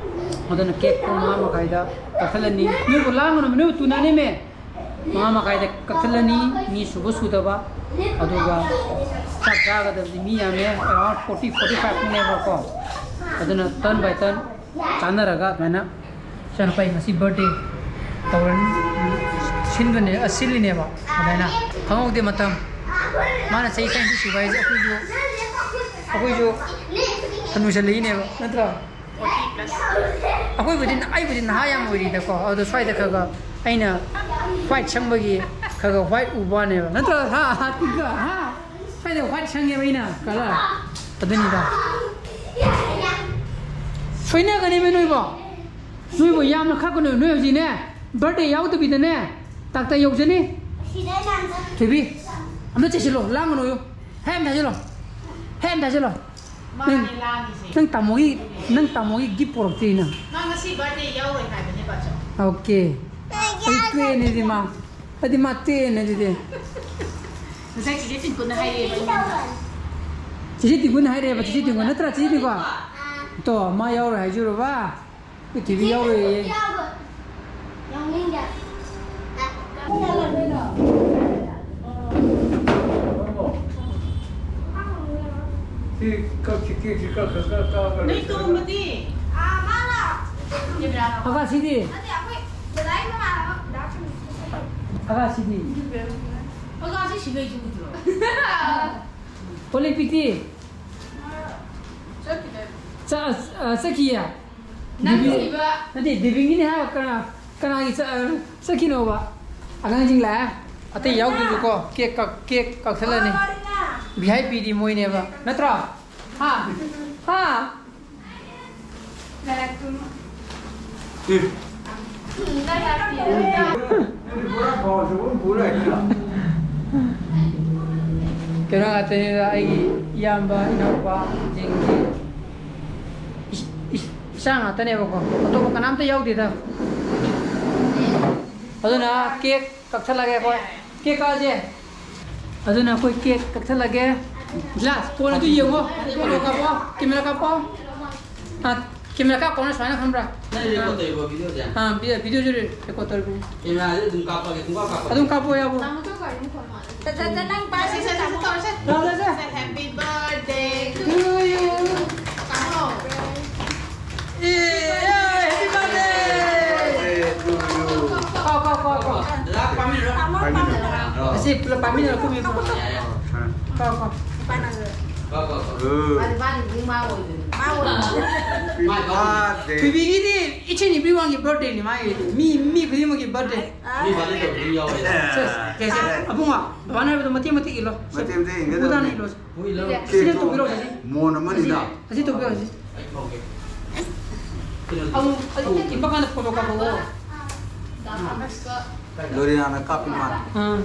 ꯑꯗꯨꯅ ꯀꯦꯛ ꯄꯨꯡ ꯃꯉꯥ ꯃꯈꯥꯏꯗ ꯀꯛꯊꯠꯂꯅꯤ꯫ ꯅꯣꯏꯕꯨ ꯂꯥꯡꯒꯅꯨ, ꯅꯣꯏꯕꯨ ꯇꯨꯅꯅꯤꯃꯦ꯫ ꯃꯉꯥ ꯃꯈꯥꯏꯗ ꯀꯛꯊꯠꯂꯅꯤ, ꯃꯤ ꯁꯨꯕ ꯁꯨꯗꯕ꯫ ꯑꯗꯨꯒ ꯆꯥꯛ ꯆꯥꯒꯗꯕꯗꯤ ꯃꯤ ꯌꯥꯝꯃꯦ, around forty, forty five ꯃꯨꯛꯅꯦꯕꯀꯣ꯫ ꯑꯗꯨꯅ turn by turn ꯆꯥꯟꯅꯔꯒ ꯑꯗꯨꯃꯥꯏꯅ ꯏꯆꯥꯅꯨꯄꯥꯒꯤ ꯉꯁꯤ birthday ꯇꯧꯔꯅꯤ, ꯁꯤꯟꯕꯅꯦ, ꯑ, ꯁꯤꯜꯂꯤꯅꯦꯕ꯫ ꯑꯗꯨꯃꯥꯏꯅ ꯈꯪꯍꯧꯗꯦ ꯃꯇꯝ꯫ ꯃꯥꯅ ꯆꯍꯤ twenty ꯁꯨꯕ ꯍꯥꯏꯁꯦ ꯑꯩꯈꯣꯏꯁꯨ, ꯑꯩꯈꯣꯏꯁꯨ ꯍꯅꯨꯁꯜꯂꯛꯏꯅꯦꯕ, ꯅꯠꯇ꯭ꯔꯣ? ꯑꯩꯈꯣꯏꯕꯨꯗꯤ, ꯑꯩꯕꯨꯗꯤ ꯅꯍꯥ ꯌꯥꯝ ꯑꯣꯏꯔꯤꯗꯀꯣ, ꯑꯗꯣ ꯁ꯭ꯋꯥꯏꯗ ꯈꯔ ꯈꯔ ꯑꯩꯅ white ꯁꯪꯕꯒꯤ ꯈꯔ ꯈꯔ white ꯎꯕ ꯋꯥꯅꯦꯕ, ꯅꯠꯇ꯭ꯔꯣ? ꯍꯥ, ꯍꯥ, ꯇꯤꯛꯀ, ꯍꯥ? ꯁ꯭ꯋꯥꯏꯗ white ꯁꯪꯉꯦꯕ ꯑꯩꯅ colour꯫ ꯑꯗꯨꯅꯤꯗ꯫ ꯁꯣꯏꯅꯒꯅꯦꯕ ꯅꯣꯏꯕꯣ꯫ ꯅꯣꯏꯕꯨ ꯌꯥꯝꯅ ꯈꯛꯀꯅꯨ꯫ ꯅꯣꯏ ꯍꯧꯖꯤꯛꯅꯦ, birthday ꯌꯥꯎꯗꯕꯤꯗꯅꯦ, ꯇꯥꯛꯇ ꯌꯧꯖꯅꯤ꯫ ꯊꯣꯏꯕꯤ, ꯑꯝꯇ ꯆꯦꯁꯤꯜꯂꯣ, ꯂꯥꯡꯒꯅꯨꯌꯨ꯫ ꯍꯦ, ꯑꯝꯇ ꯆꯦꯁꯤꯜꯂꯣ꯫ ꯍꯦ, ꯑꯝꯇ ꯆꯦꯁꯤꯜꯂꯣ꯫ ꯃꯥꯅꯦ ꯅꯪ, ꯂꯥꯡꯉꯤꯁꯦ꯫ ꯅꯪ ꯇꯥꯃꯣꯒꯤ, ꯅꯪ ꯇꯥꯃꯣꯒꯤ gift ꯄꯨꯔꯛꯇ꯭ꯔꯤ ꯅꯪ꯫ ꯃꯥ ꯉꯁꯤ birthday ꯌꯥꯎꯔꯣꯏ ꯍꯥꯏꯕꯅꯦ, ꯕꯥꯆꯧ꯫ Okay꯫ ꯑꯩ ꯇꯣꯛꯑꯦꯅꯦ ꯑꯗꯨꯗꯤ ꯃꯥ꯫ ꯑꯗꯨꯗꯤ ꯃꯥ ꯇꯣꯛꯑꯦꯅꯦ ꯑꯗꯨꯗꯤ꯫ ꯉꯁꯥꯏ ꯆꯤꯆꯦ ꯇꯤꯡꯀꯨꯅ ꯍꯥꯏꯔꯛꯑꯦꯕ ꯑꯩꯉꯣꯟꯗ꯫ ꯆꯤꯆꯦ ꯇꯤꯡꯀꯨꯅ ꯍꯥꯏꯔꯛꯑꯦꯕ, ꯆꯤꯆꯦ ꯇꯤꯡꯀꯨ ꯅꯠꯇ꯭ꯔꯥ, ꯆꯤꯆꯦ ꯇꯤꯡꯀꯨ? ꯇꯣ, ꯃꯥ ꯌꯥꯎꯔꯣꯏ ꯍꯥꯏꯖꯨꯔꯕ? ꯑꯩꯈꯣꯏ ꯊꯣꯏꯕꯤ ꯌꯥꯎꯔꯣꯏꯌꯦ꯫ ꯌꯥꯎꯅꯤꯡꯗꯦ꯫ ꯁꯤ ꯀꯛ-, ꯁꯤ ꯀꯦꯛꯁꯤ ꯀꯛ-, ꯀꯛ-, ꯀꯛ-, ꯀꯛ-, ꯅꯣꯏ ꯇꯣꯝꯕꯗꯤ? ꯑꯥ, ꯃꯥ ꯂꯥꯛ-, ꯀꯦꯃꯦꯔꯥ ꯂꯥꯛꯑꯣ꯫ ꯑꯀꯥꯁꯤꯗꯤ? ꯅꯠꯇꯦ, ꯑꯩꯈꯣꯏ ꯗꯗꯥꯒꯤ ꯃꯃꯥꯟꯅꯕ ꯗꯥ ꯁꯨꯃꯤꯠ꯫ ꯑꯀꯥꯁꯤꯗꯤ? ꯑꯀꯥꯁꯤ ꯁꯤꯒꯩꯁꯤ ꯎꯗ꯭ꯔꯣ? ꯑꯣꯂꯦꯝꯄꯤꯛꯇꯤ? ꯆꯠꯈꯤꯗꯣꯏ꯫ ꯆ-, ꯑ, ꯆꯠꯈꯤꯌꯦ? ꯅꯪ ꯗꯦꯕꯤ-, ꯊꯤꯕ꯫ ꯅꯠꯇꯦ, ꯗꯦꯕꯤꯟꯒꯤꯅꯦ ꯍꯥꯏꯔꯣ? ꯀꯅꯥ, ꯀꯅꯥꯒꯤ ꯆ-, ꯑ, ꯆꯠꯈꯤꯅꯣꯕ? ꯑꯉꯥꯡꯁꯤꯡ ꯂꯥꯛꯑꯦ꯫ ꯑꯇꯩ ꯌꯥꯎꯗ꯭ꯔꯁꯨꯀꯣ, ꯀꯦꯛ ꯀꯛ-, ꯀꯦꯛ ꯀꯛꯊꯠꯂꯅꯤ꯫ ꯑꯣ, ꯑꯗꯨꯅ꯫ ꯚꯤ ꯑꯥꯏ ꯄꯤꯗꯤ ꯃꯣꯏꯅꯦꯕ꯫ ꯅꯠꯇ꯭ꯔꯣ? ꯍꯥ? ꯍꯥ? ꯂꯥꯏꯔꯤꯛꯇꯨ꯫ ꯑꯦ꯫ ꯎꯝ, ꯂꯥꯏꯔꯤꯛꯇꯨ꯫ ꯀꯩꯅꯣ ꯉꯥꯛꯇꯅꯤꯗ, ꯑꯩꯒꯤ ꯏꯌꯥꯝꯕ ꯏꯅꯥꯎꯄꯥꯁꯤꯡꯒꯤ ꯏꯁ-, ꯏꯁ-, ꯏꯆꯥ ꯉꯥꯛꯇꯅꯦꯕꯀꯣ, ꯑꯇꯣꯞꯄ ꯀꯅꯥꯝꯇ ꯌꯥꯎꯗꯦꯗ꯫ ꯑꯗꯨꯅ ꯀꯦꯛ ꯀꯛꯊꯠꯂꯒꯦ ꯑꯩꯈꯣꯏ꯫ ꯀꯦꯛ ꯀꯛꯑꯁꯦ꯫ ꯑꯗꯨꯅ ꯑꯩꯈꯣꯏ ꯀꯦꯛ ꯀꯛꯊꯠꯂꯒꯦ꯫ ꯒ꯭ꯂꯥꯁ, ꯐꯣꯟ ꯑꯗꯨ ꯌꯦꯡꯉꯣ꯫ ꯐꯣꯇꯣ ꯀꯥꯞꯄꯣ, ꯀꯦꯃꯦꯔꯥ ꯀꯥꯞꯄꯣ꯫ ꯑꯥ, ꯀꯦꯃꯦꯔꯥ ꯀꯥꯞꯄꯣꯅ ꯁꯨꯃꯥꯏꯅ ꯈꯪꯕ꯭ꯔꯥ? ꯅꯪ ꯔꯦꯀꯣꯔꯗ ꯇꯧꯔꯤꯕꯣ ꯚꯤꯗꯤꯑꯣꯁꯦ? ꯑꯥ, ꯚꯤꯗꯤꯑꯣ, ꯚꯤꯗꯤꯑꯣꯁꯨ ꯔꯦꯀꯣꯔꯗ ꯇꯧꯔꯤꯕꯅꯤ꯫ ꯀꯦꯃꯦꯔꯥꯁꯦ ꯑꯗꯨꯝ ꯀꯥꯞꯄꯒꯦ, ꯁꯨꯡꯀꯥꯞ ꯀꯥꯞꯄ ꯑꯗꯨꯝ ꯀꯥꯞꯄꯣ ꯌꯥꯕꯣ꯫ ꯇꯥꯃꯣ ꯆꯠꯈ꯭ꯔꯣ, ꯌꯨꯝ ꯈꯣꯡ ꯃꯥꯜꯂꯦ꯫ ꯆꯠ-, ꯆꯠ-, ꯆꯠ-, ꯅꯪ ꯄꯥꯏꯁꯦ, ꯁꯦ, ꯁꯦ, ꯁꯦ, ꯇꯧꯔꯁꯦ꯫ ꯇꯧꯔꯁꯦ꯫ Happy birthday to you. ꯇꯥꯃꯣ꯫ ꯑꯦ, ꯑꯦ, happy birthday. ꯀꯣ, ꯀꯣ, ꯀꯣ, ꯀꯣ꯫ ꯗꯗꯥ, ꯄꯥꯝꯃꯤꯟꯅꯔꯣ꯫ ꯄꯥꯝꯃꯤꯟꯅꯔꯣ꯫ ꯑꯁꯤ ꯄꯨꯂꯞ ꯄꯥꯝꯃꯤꯟꯅꯔꯣ, ꯀꯨꯝꯃꯤ ꯄꯨꯂꯞ꯫ ꯌꯥꯏ, ꯌꯥꯏ꯫ ꯀꯣ, ꯀꯣ꯫ ꯀꯣ, ꯀꯣ, ꯀꯣ꯫ ꯃꯥꯗꯤ, ꯃꯥꯗꯤ ꯃꯤ ꯃꯥ ꯑꯣꯏꯗꯣꯏꯅꯤ꯫ ꯃꯥ ꯑꯣꯏꯗꯣꯏꯅꯤ꯫ ꯃꯥꯏ ꯕꯥꯔꯗꯦ꯫ ꯊꯣꯏꯕꯤꯒꯤꯗꯤ each and everyone ꯒꯤ birthday ꯅꯤ ꯃꯥꯒꯤꯗꯤ꯫ ꯃꯤ, ꯃꯤ ꯈꯨꯗꯤꯡꯃꯛꯀꯤ birthday꯫ ꯃꯤ ꯕꯥꯔꯗꯦ ꯇꯧꯕ ꯑꯗꯨꯝ ꯌꯥꯎꯋꯦ꯫ ꯁꯦ, ꯁꯦ, ꯁꯦ, ꯁꯦ꯫ ꯑꯕꯨꯡꯉꯣ, ꯕꯕꯥꯅ ꯍꯥꯏꯕꯗꯣ ꯃꯇꯦꯛ ꯃꯇꯦꯛ ꯏꯜꯂꯣ꯫ ꯁꯦ, ꯃꯇꯦꯛ ꯃꯇꯦꯛ ꯏꯟꯒꯗꯕꯅꯤ꯫ ꯎꯗꯥꯅ ꯏꯜꯂꯣ꯫ ꯍꯣꯏ, ꯂꯧ꯫ ꯁꯤꯗ ꯀꯦꯛꯇꯣ ꯇꯧꯕꯤꯔꯣ, ꯁꯤꯗ꯫ ꯃꯣꯟ ꯑꯃꯅꯤꯗ꯫ ꯑꯁꯤ ꯇꯧꯕꯤꯔꯣ, ꯁꯤ꯫ ꯑꯩ ꯐꯝꯒꯦ꯫ ꯑꯃꯨꯛ, ꯑꯃꯨꯛ ꯏꯟꯕ ꯀꯥꯟꯗ ꯐꯣꯇꯣ ꯀꯥꯞꯄꯛꯑꯣ꯫ ꯂꯣꯔꯤꯅꯥꯅ ꯀꯥꯞꯄꯤ ꯃꯥꯅ꯫ ꯑꯥ꯫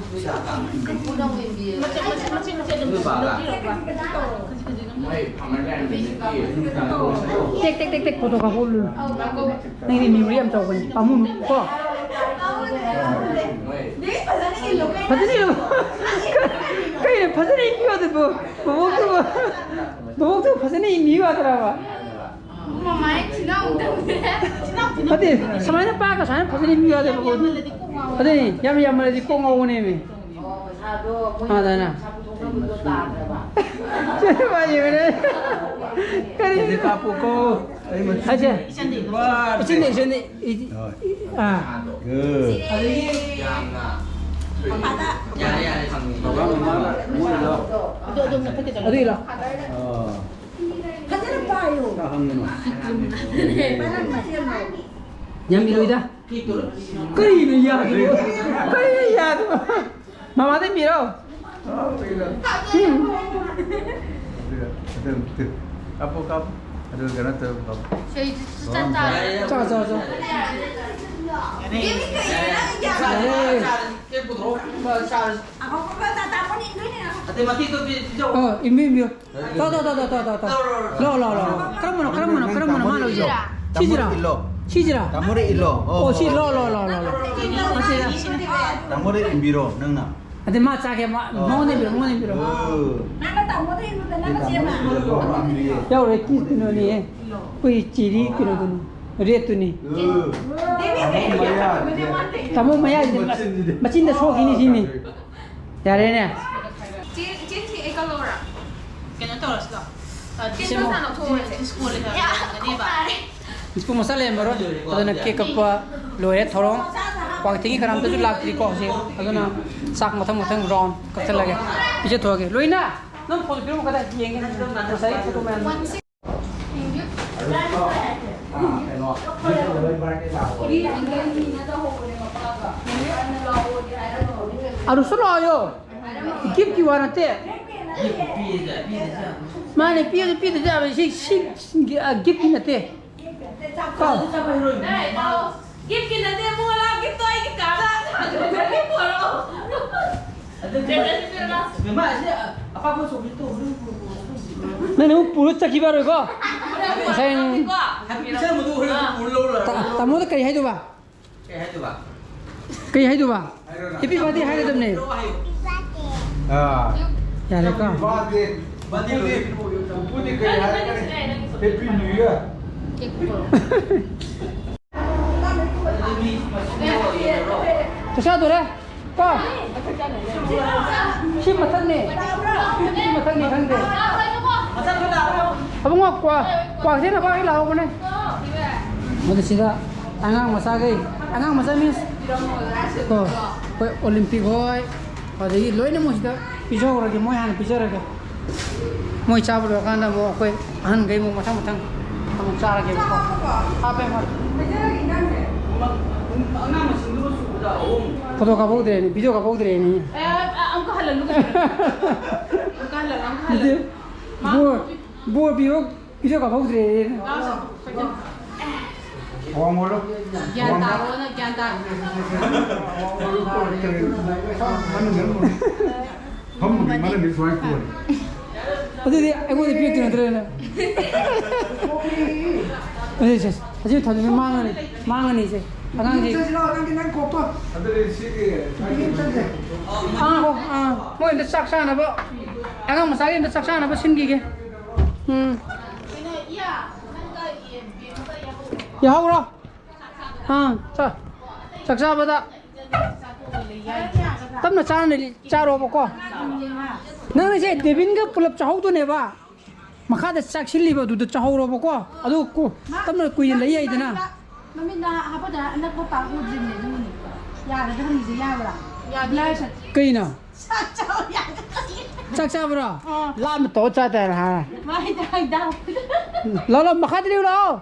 ꯃꯆꯦꯠ, ꯃꯆꯦꯠ, ꯃꯆꯦꯠ ꯑꯗꯨꯝ ꯅꯣꯏ ꯄꯥꯕ꯭ꯔꯥ? ꯇꯦꯛ, ꯇꯦꯛ, ꯇꯦꯛ, ꯇꯦꯛ ꯐꯣꯇꯣ ꯀꯥꯞꯄꯛꯑꯣ꯫ ꯅꯪꯗꯤ memory ꯌꯥꯝ ꯆꯥꯎꯕꯅꯤ, ꯄꯥꯝꯃꯨꯅꯨ ꯀꯣ꯫ ꯐꯖꯅ ꯏꯜꯂꯨ꯫ ꯀꯩꯅꯣ ꯐꯖꯅ ꯏꯟꯕꯤꯌꯨ ꯑꯗꯨꯕꯨ? ꯕꯣꯕꯣꯛꯇꯨꯕꯨ, ꯕꯣꯕꯣꯛꯇꯨ ꯐꯖꯅ ꯏꯟꯕꯤꯌꯨ ꯌꯥꯗ꯭ꯔꯕ? ꯃꯃꯥꯏ ꯊꯤꯅ ꯑꯃꯨꯛ ꯇꯧꯗꯦ꯫ ꯅꯠꯇꯦ, ꯁꯨꯃꯥꯏꯅ ꯄꯥꯛꯒ ꯁꯨꯃꯥꯏꯅ ꯐꯖꯅ ꯏꯟꯕꯤꯌꯨ ꯌꯥꯗꯦꯕꯀꯣ꯫ ꯑꯗꯨꯅꯤ, ꯌꯥꯝ ꯌꯥꯝꯃꯜꯂꯗꯤ ꯀꯣꯛ ꯉꯥꯎꯕꯅꯦꯃꯤ꯫ ꯑꯗꯨꯅ꯫ ꯁꯤ ꯃꯥ ꯌꯦꯡꯉꯨꯅꯦ꯫ ꯀꯔꯤ? ꯁꯤꯗꯤ ꯀꯥꯞꯄꯨꯀꯣ꯫ ꯑꯩ ꯃꯆꯤꯟ-, ꯑꯁꯦ꯫ ꯋꯥ! ꯏꯆꯟꯗꯤ, ꯏꯆꯟꯗꯤ꯫ ꯏ-, ꯍꯣꯏ꯫ ꯑꯥ꯫ ꯒꯨꯗ꯫ ꯑꯗꯒꯤ ꯌꯥꯝꯅ ꯌꯥꯔꯦ, ꯌꯥꯔꯦ, ꯈꯪꯉꯦ꯫ ꯕꯕꯥ, ꯃꯃꯥ, ꯃꯣꯏ ꯂꯥꯎ꯫ ꯑꯗꯨ, ꯑꯗꯨ ꯃꯊꯛꯀꯤꯗꯣ꯫ ꯑꯗꯨꯒꯤꯔꯣ? ꯑꯥ꯫ ꯐꯖꯅ ꯄꯥꯏꯌꯨ꯫ ꯈꯔ ꯍꯪꯒꯅꯨ꯫ ꯄꯥꯏꯔꯝꯃ ꯁꯦꯝꯃꯣ꯫ ꯌꯥꯝ ꯏꯔꯣꯏꯗ꯫ ꯀꯔꯤꯅꯣ ꯌꯥꯗ꯭ꯔꯤꯕꯣ? ꯀꯔꯤꯅꯣ ꯌꯥꯗ꯭ꯔꯤꯕꯣ? ꯃꯃꯥꯗ ꯄꯤꯔꯣ꯫ ꯀꯥꯞꯄꯣ, ꯀꯥꯞꯄꯣ꯫ ꯑꯗꯨ ꯀꯩꯅꯣ ꯇꯧ, ꯕꯕꯥ꯫ ꯆꯥ, ꯆꯥ, ꯆꯥ꯫ ꯌꯥꯔꯦ꯫ ꯑꯇꯩ ꯃꯇꯦꯛꯇꯣ ꯄꯤ-, ꯄꯤꯖꯧ꯫ ꯑꯣ, ꯏꯟꯕꯤꯌꯨ, ꯏꯟꯕꯤꯌꯨ꯫ ꯇꯥ, ꯇꯥ, ꯇꯥ꯫ ꯂꯥꯎ, ꯂꯥꯎ, ꯂꯥꯎ, ꯂꯥꯎ꯫ ꯀꯔꯝꯕꯅꯣ, ꯀꯔꯝꯕꯅꯣ, ꯀꯔꯝꯕꯅꯣ ꯃꯥ ꯂꯧꯔꯤꯁꯦ? ꯁꯤꯁꯤꯔꯥ? ꯇꯥꯃꯣꯗ ꯏꯜꯂꯣ꯫ ꯁꯤꯁꯤꯔꯥ? ꯇꯥꯃꯣꯗ ꯏꯜꯂꯣ꯫ ꯑꯣ, ꯁꯤ, ꯂꯥꯎ, ꯂꯥꯎ, ꯂꯥꯎ, ꯂꯥꯎ, ꯂꯥꯎ꯫ ꯃꯁꯤꯔꯥ? ꯇꯥꯃꯣꯗ ꯏꯟꯕꯤꯔꯣ, ꯅꯪꯅ꯫ ꯑꯗꯩ ꯃꯥ ꯆꯥꯒꯦ, ꯃꯥ, ꯑꯣ꯫ ꯃꯉꯣꯟꯗ ꯏꯟꯕꯤꯔꯣ, ꯃꯉꯣꯟꯗ ꯏꯟꯕꯤꯔꯣ꯫ ꯑꯣ꯫ ꯅꯪꯅ ꯇꯥꯃꯣꯗ ꯏꯟꯕꯗ ꯅꯪꯅ ꯁꯦꯝꯃ꯫ ꯌꯥꯎꯔꯦ, ꯀꯤꯁ ꯀꯩꯅꯣꯅꯦ꯫ ꯑꯩꯈꯣꯏ ꯆꯦꯔꯤ ꯀꯩꯅꯣꯗꯨꯅꯤ, ꯔꯦꯠꯇꯨꯅꯤ꯫ ꯇꯥꯃꯣ ꯃꯌꯥꯁꯤꯗꯤ ꯃꯆꯤꯟꯗ ꯁꯣꯛꯈꯤꯅꯤ ꯁꯤꯅꯤ꯫ ꯌꯥꯔꯦꯅꯦ꯫ ꯆꯦ, ꯆꯦ, ꯆꯦ, ꯑꯩ ꯀꯜꯂꯧꯔꯥ? ꯀꯩꯅꯣ ꯇꯧꯔꯁꯤ ꯂꯥꯎ꯫ ꯑ, ꯁꯦꯝꯃꯣ꯫ ꯗꯤꯁꯀꯣ ꯂꯩꯍꯜꯂꯝꯒꯅꯦꯕ꯫ ꯗꯤꯁꯀꯣ ꯃꯆꯥ ꯂꯩꯔꯝꯃꯔꯣꯏ꯫ ꯑꯗꯨꯅ ꯀꯦꯛ ꯀꯛꯄ ꯂꯣꯏꯔꯦ ꯊꯧꯔꯝ꯫ ꯀ꯭ꯋꯥꯀꯩꯊꯦꯜꯒꯤ ꯀꯅꯥꯝꯇꯁꯨ ꯂꯥꯛꯇ꯭ꯔꯤꯀꯣ ꯍꯧꯖꯤꯛ꯫ ꯑꯗꯨꯅ ꯆꯥꯛ ꯃꯊꯪ ꯃꯊꯪ ꯔꯥꯎꯟ ꯀꯛꯊꯠꯂꯒꯦ꯫ ꯄꯤꯖꯊꯣꯛꯑꯒꯦ꯫ ꯂꯣꯏꯅ ꯅꯪ ꯐꯣꯟ ꯄꯤꯔꯝꯃꯨ ꯀꯗꯥꯏ ꯌꯦꯡꯒꯦ꯫ ꯉꯁꯥꯏ ꯐꯣꯇꯣ ꯃꯌꯥꯝꯗꯣ꯫ ꯑꯔꯨꯁꯁꯨ ꯂꯥꯛꯑꯣ꯫ ꯒꯤꯐꯀꯤ ꯋꯥ ꯅꯠꯇꯦ꯫ ꯃꯥꯅꯦ, ꯄꯤꯔꯁꯨ ꯄꯤꯗ꯭ꯔꯁꯨ ꯌꯥꯕ꯫ ꯁꯤ, ꯁꯤ, ꯁꯤ, ꯑ, ꯒꯤꯐꯀꯤ ꯅꯠꯇꯦ꯫ ꯀꯣ? ꯒꯤꯐꯀꯤ ꯅꯠꯇꯦ, ꯃꯣꯂꯥ ꯒꯤꯐꯇꯣ ꯑꯩꯒꯤ ꯀꯥꯗ ꯊꯥꯗꯣꯛꯈ꯭ꯔꯒꯦ, ꯄꯨꯔꯛꯑꯣ꯫ ꯃꯦꯝꯃ, ꯑꯁꯤ ꯑꯄꯥꯛꯄ ꯆꯣꯀ꯭ꯂꯦꯠꯇꯣ ꯍꯣꯔꯦꯟ ꯄꯨꯔꯛꯑꯣ꯫ ꯅꯪꯅ ꯑꯃꯨꯛ ꯄꯨꯔ ꯆꯠꯈꯤꯕ ꯌꯥꯔꯣꯏꯀꯣ? ꯉꯁꯥꯏ ꯍꯥꯏꯐꯦꯠ ꯄꯤꯖꯔꯝꯕꯗꯣ ꯍꯣꯔꯦꯟ ꯄꯨꯔ ꯂꯧꯔ ꯂꯥꯛꯑꯣ꯫ ꯇꯥ-, ꯇꯥꯃꯣꯗ ꯀꯔꯤ ꯍꯥꯏꯗꯣꯏꯕ? ꯀꯩ ꯍꯥꯏꯗꯣꯏꯕ? ꯀꯩ ꯍꯥꯏꯗꯣꯏꯕ? ꯍꯥꯏꯔꯣ ꯅꯪ꯫ Happy birthday ꯍꯥꯏꯒꯗꯕꯅꯦ꯫ ꯑꯥ꯫ ꯌꯥꯔꯦꯀꯣ? Happy birthday꯫ ꯄꯨꯄꯨꯗꯤ, ꯄꯨꯄꯨꯗꯤ ꯀꯩ ꯍꯥꯏꯔꯛꯀꯅꯤ? Happy New Year꯫ ꯆꯥꯛ ꯆꯥꯗꯣꯔꯦ꯫ ꯀꯣ? ꯁꯤ ꯃꯊꯛꯅꯦ꯫ ꯁꯤ ꯃꯊꯛꯅꯦ ꯈꯪꯗꯦ꯫ ꯑꯕꯨꯡꯉꯣ, ꯀ꯭ꯋꯥ, ꯀ꯭ꯋꯥ ꯀꯩꯊꯦꯜ ꯅꯄꯥꯒꯤ ꯂꯥꯛꯍꯧꯕꯅꯦ꯫ ꯃꯗꯨ ꯁꯤꯗ ꯑꯉꯥꯡ ꯃꯆꯥꯈꯩ, ꯑꯉꯥꯡ ꯃꯆꯥ means ꯀꯣ, ꯑꯩꯈꯣꯏ ꯑꯣꯂꯤꯝꯄꯤꯛ ꯍꯣꯏ, ꯑꯗꯒꯤ ꯂꯣꯏꯅꯃꯛ ꯁꯤꯗ ꯄꯤꯖꯍꯧꯔꯒꯦ, ꯃꯣꯏ ꯍꯥꯟꯅ ꯄꯤꯖꯔꯒꯦ꯫ ꯃꯣꯏ ꯆꯥꯕ ꯂꯣꯏꯔꯀꯥꯟꯗ ꯑꯃꯨꯛ ꯑꯩꯈꯣꯏ ꯑꯍꯟꯈꯩ ꯑꯃꯨꯛ ꯃꯊꯪ ꯃꯊꯪ ꯑꯃꯨꯛ ꯆꯥꯔꯒꯦꯕꯀꯣ꯫ ꯍꯥꯞꯄꯦ, ꯍꯣꯏ꯫ ꯑꯉꯥꯡ ꯃꯁꯤꯡꯗꯨꯕꯨ ꯁꯨꯕꯗ ꯑꯍꯨꯝ꯫ Photo ꯀꯥꯞꯍꯧꯗ꯭ꯔꯦꯅꯦ, video ꯀꯥꯞꯍꯧꯗ꯭ꯔꯦꯅꯦ꯫ ꯑꯦ, ꯑ, ꯑꯃꯨꯛꯀ ꯍꯜꯍꯜꯂꯨ ꯀꯩꯅꯣ꯫ ꯑꯃꯨꯛꯀ ꯍꯜꯍꯜꯂꯣ, ꯑꯃꯨꯛꯀ ꯍꯜꯍꯜꯂꯣ꯫ ꯅꯠꯇꯦ, ꯃꯥ ꯕꯣꯔ, ꯕꯣꯔ ꯄꯤꯕ ꯏꯁꯨ ꯀꯥꯞꯍꯧꯗ꯭ꯔꯦ꯫ ꯑꯋꯥꯡ ꯍꯣꯜꯂꯣ꯫ ꯒ꯭ꯌꯥꯟ ꯇꯥꯔꯣꯅ ꯒ꯭ꯌꯥꯟ ꯇꯥꯔꯣ꯫ ꯐꯝꯕꯒꯤ ꯃꯔꯝꯗꯤ ꯁꯨꯃꯥꯏꯅ ꯀꯣꯜꯂꯤ꯫ ꯑꯗꯨꯗꯤ ꯑꯩꯉꯣꯟꯗ ꯄꯤꯔꯛꯇꯣꯏ ꯅꯠꯇ꯭ꯔꯣ ꯅꯪ? ꯑꯗꯨꯗꯤ ꯁꯦ, ꯑꯁꯤ ꯊꯝꯖꯤꯟꯕ ꯃꯥꯡꯉꯅꯤ, ꯃꯥꯡꯉꯅꯤ ꯁꯦ꯫ ꯑꯉꯥꯡꯁꯤ꯫ ꯆꯠꯁꯤ ꯂꯥꯛꯑꯣ, ꯅꯪꯒꯤ ꯅꯪ ꯀꯣꯛꯇꯣ꯫ ꯑꯗꯨꯗꯤ ꯁꯤꯒꯤ ꯑꯥ, ꯍꯣ, ꯑꯥ, ꯃꯣꯏ ꯑꯝꯇ ꯆꯥꯛ ꯆꯥꯅꯕ, ꯑꯉꯥꯡ ꯃꯆꯥꯒꯤ ꯑꯝꯇ ꯆꯥꯛ ꯆꯥꯅꯕ ꯁꯤꯟꯈꯤꯒꯦ꯫ ꯎꯝ꯫ ꯌꯥꯍꯧꯔꯣ꯫ ꯑꯥ, ꯆꯥ-, ꯆꯥꯛ ꯆꯥꯕꯗ ꯇꯞꯅ ꯆꯥꯅ ꯆꯥꯔꯣꯕꯀꯣ꯫ ꯅꯪꯅ ꯁꯦ ꯗꯦꯕꯤꯟꯒ ꯄꯨꯂꯞ ꯆꯥꯍꯧꯗꯣꯏꯅꯦꯕ꯫ ꯃꯈꯥꯗ ꯆꯥꯛꯁꯤꯜꯂꯤꯕ ꯑꯗꯨꯗ ꯆꯥꯍꯧꯔꯣꯕꯀꯣ꯫ ꯑꯗꯨ ꯀꯨ-, ꯇꯞꯅ ꯀꯨꯏꯅ ꯂꯩ ꯌꯥꯏꯗꯅ꯫ ꯃꯃꯤꯠꯅ ꯍꯥꯞꯄꯗ ꯑꯅꯛꯄ ꯄꯥꯛ ꯎꯗ꯭ꯔꯤꯕꯅꯦ ꯑꯗꯨꯒꯤꯅꯦ꯫ ꯌꯥꯒꯗ꯭ꯔꯥ ꯍꯪꯉꯤꯁꯦ ꯌꯥꯕ꯭ꯔꯥ? ꯌꯥꯗꯦ꯫ Blur ꯆꯠ-, ꯀꯩꯅꯣ? ꯆꯥꯛ ꯆꯥꯎ ꯌꯥꯒꯗ꯭ꯔꯥ? ꯆꯥꯛ ꯆꯥꯕ꯭ꯔꯣ? ꯑꯥ꯫ ꯂꯥꯞꯅ ꯇꯧꯔ ꯆꯥ ꯇꯥꯔꯦ ꯍꯥ? ꯃꯥꯏ ꯇꯥꯏꯗ꯫ ꯂꯥꯛꯑꯣ, ꯂꯥꯛꯑꯣ, ꯃꯈꯥꯗ ꯂꯦꯛꯎ ꯂꯥꯛꯑꯣ꯫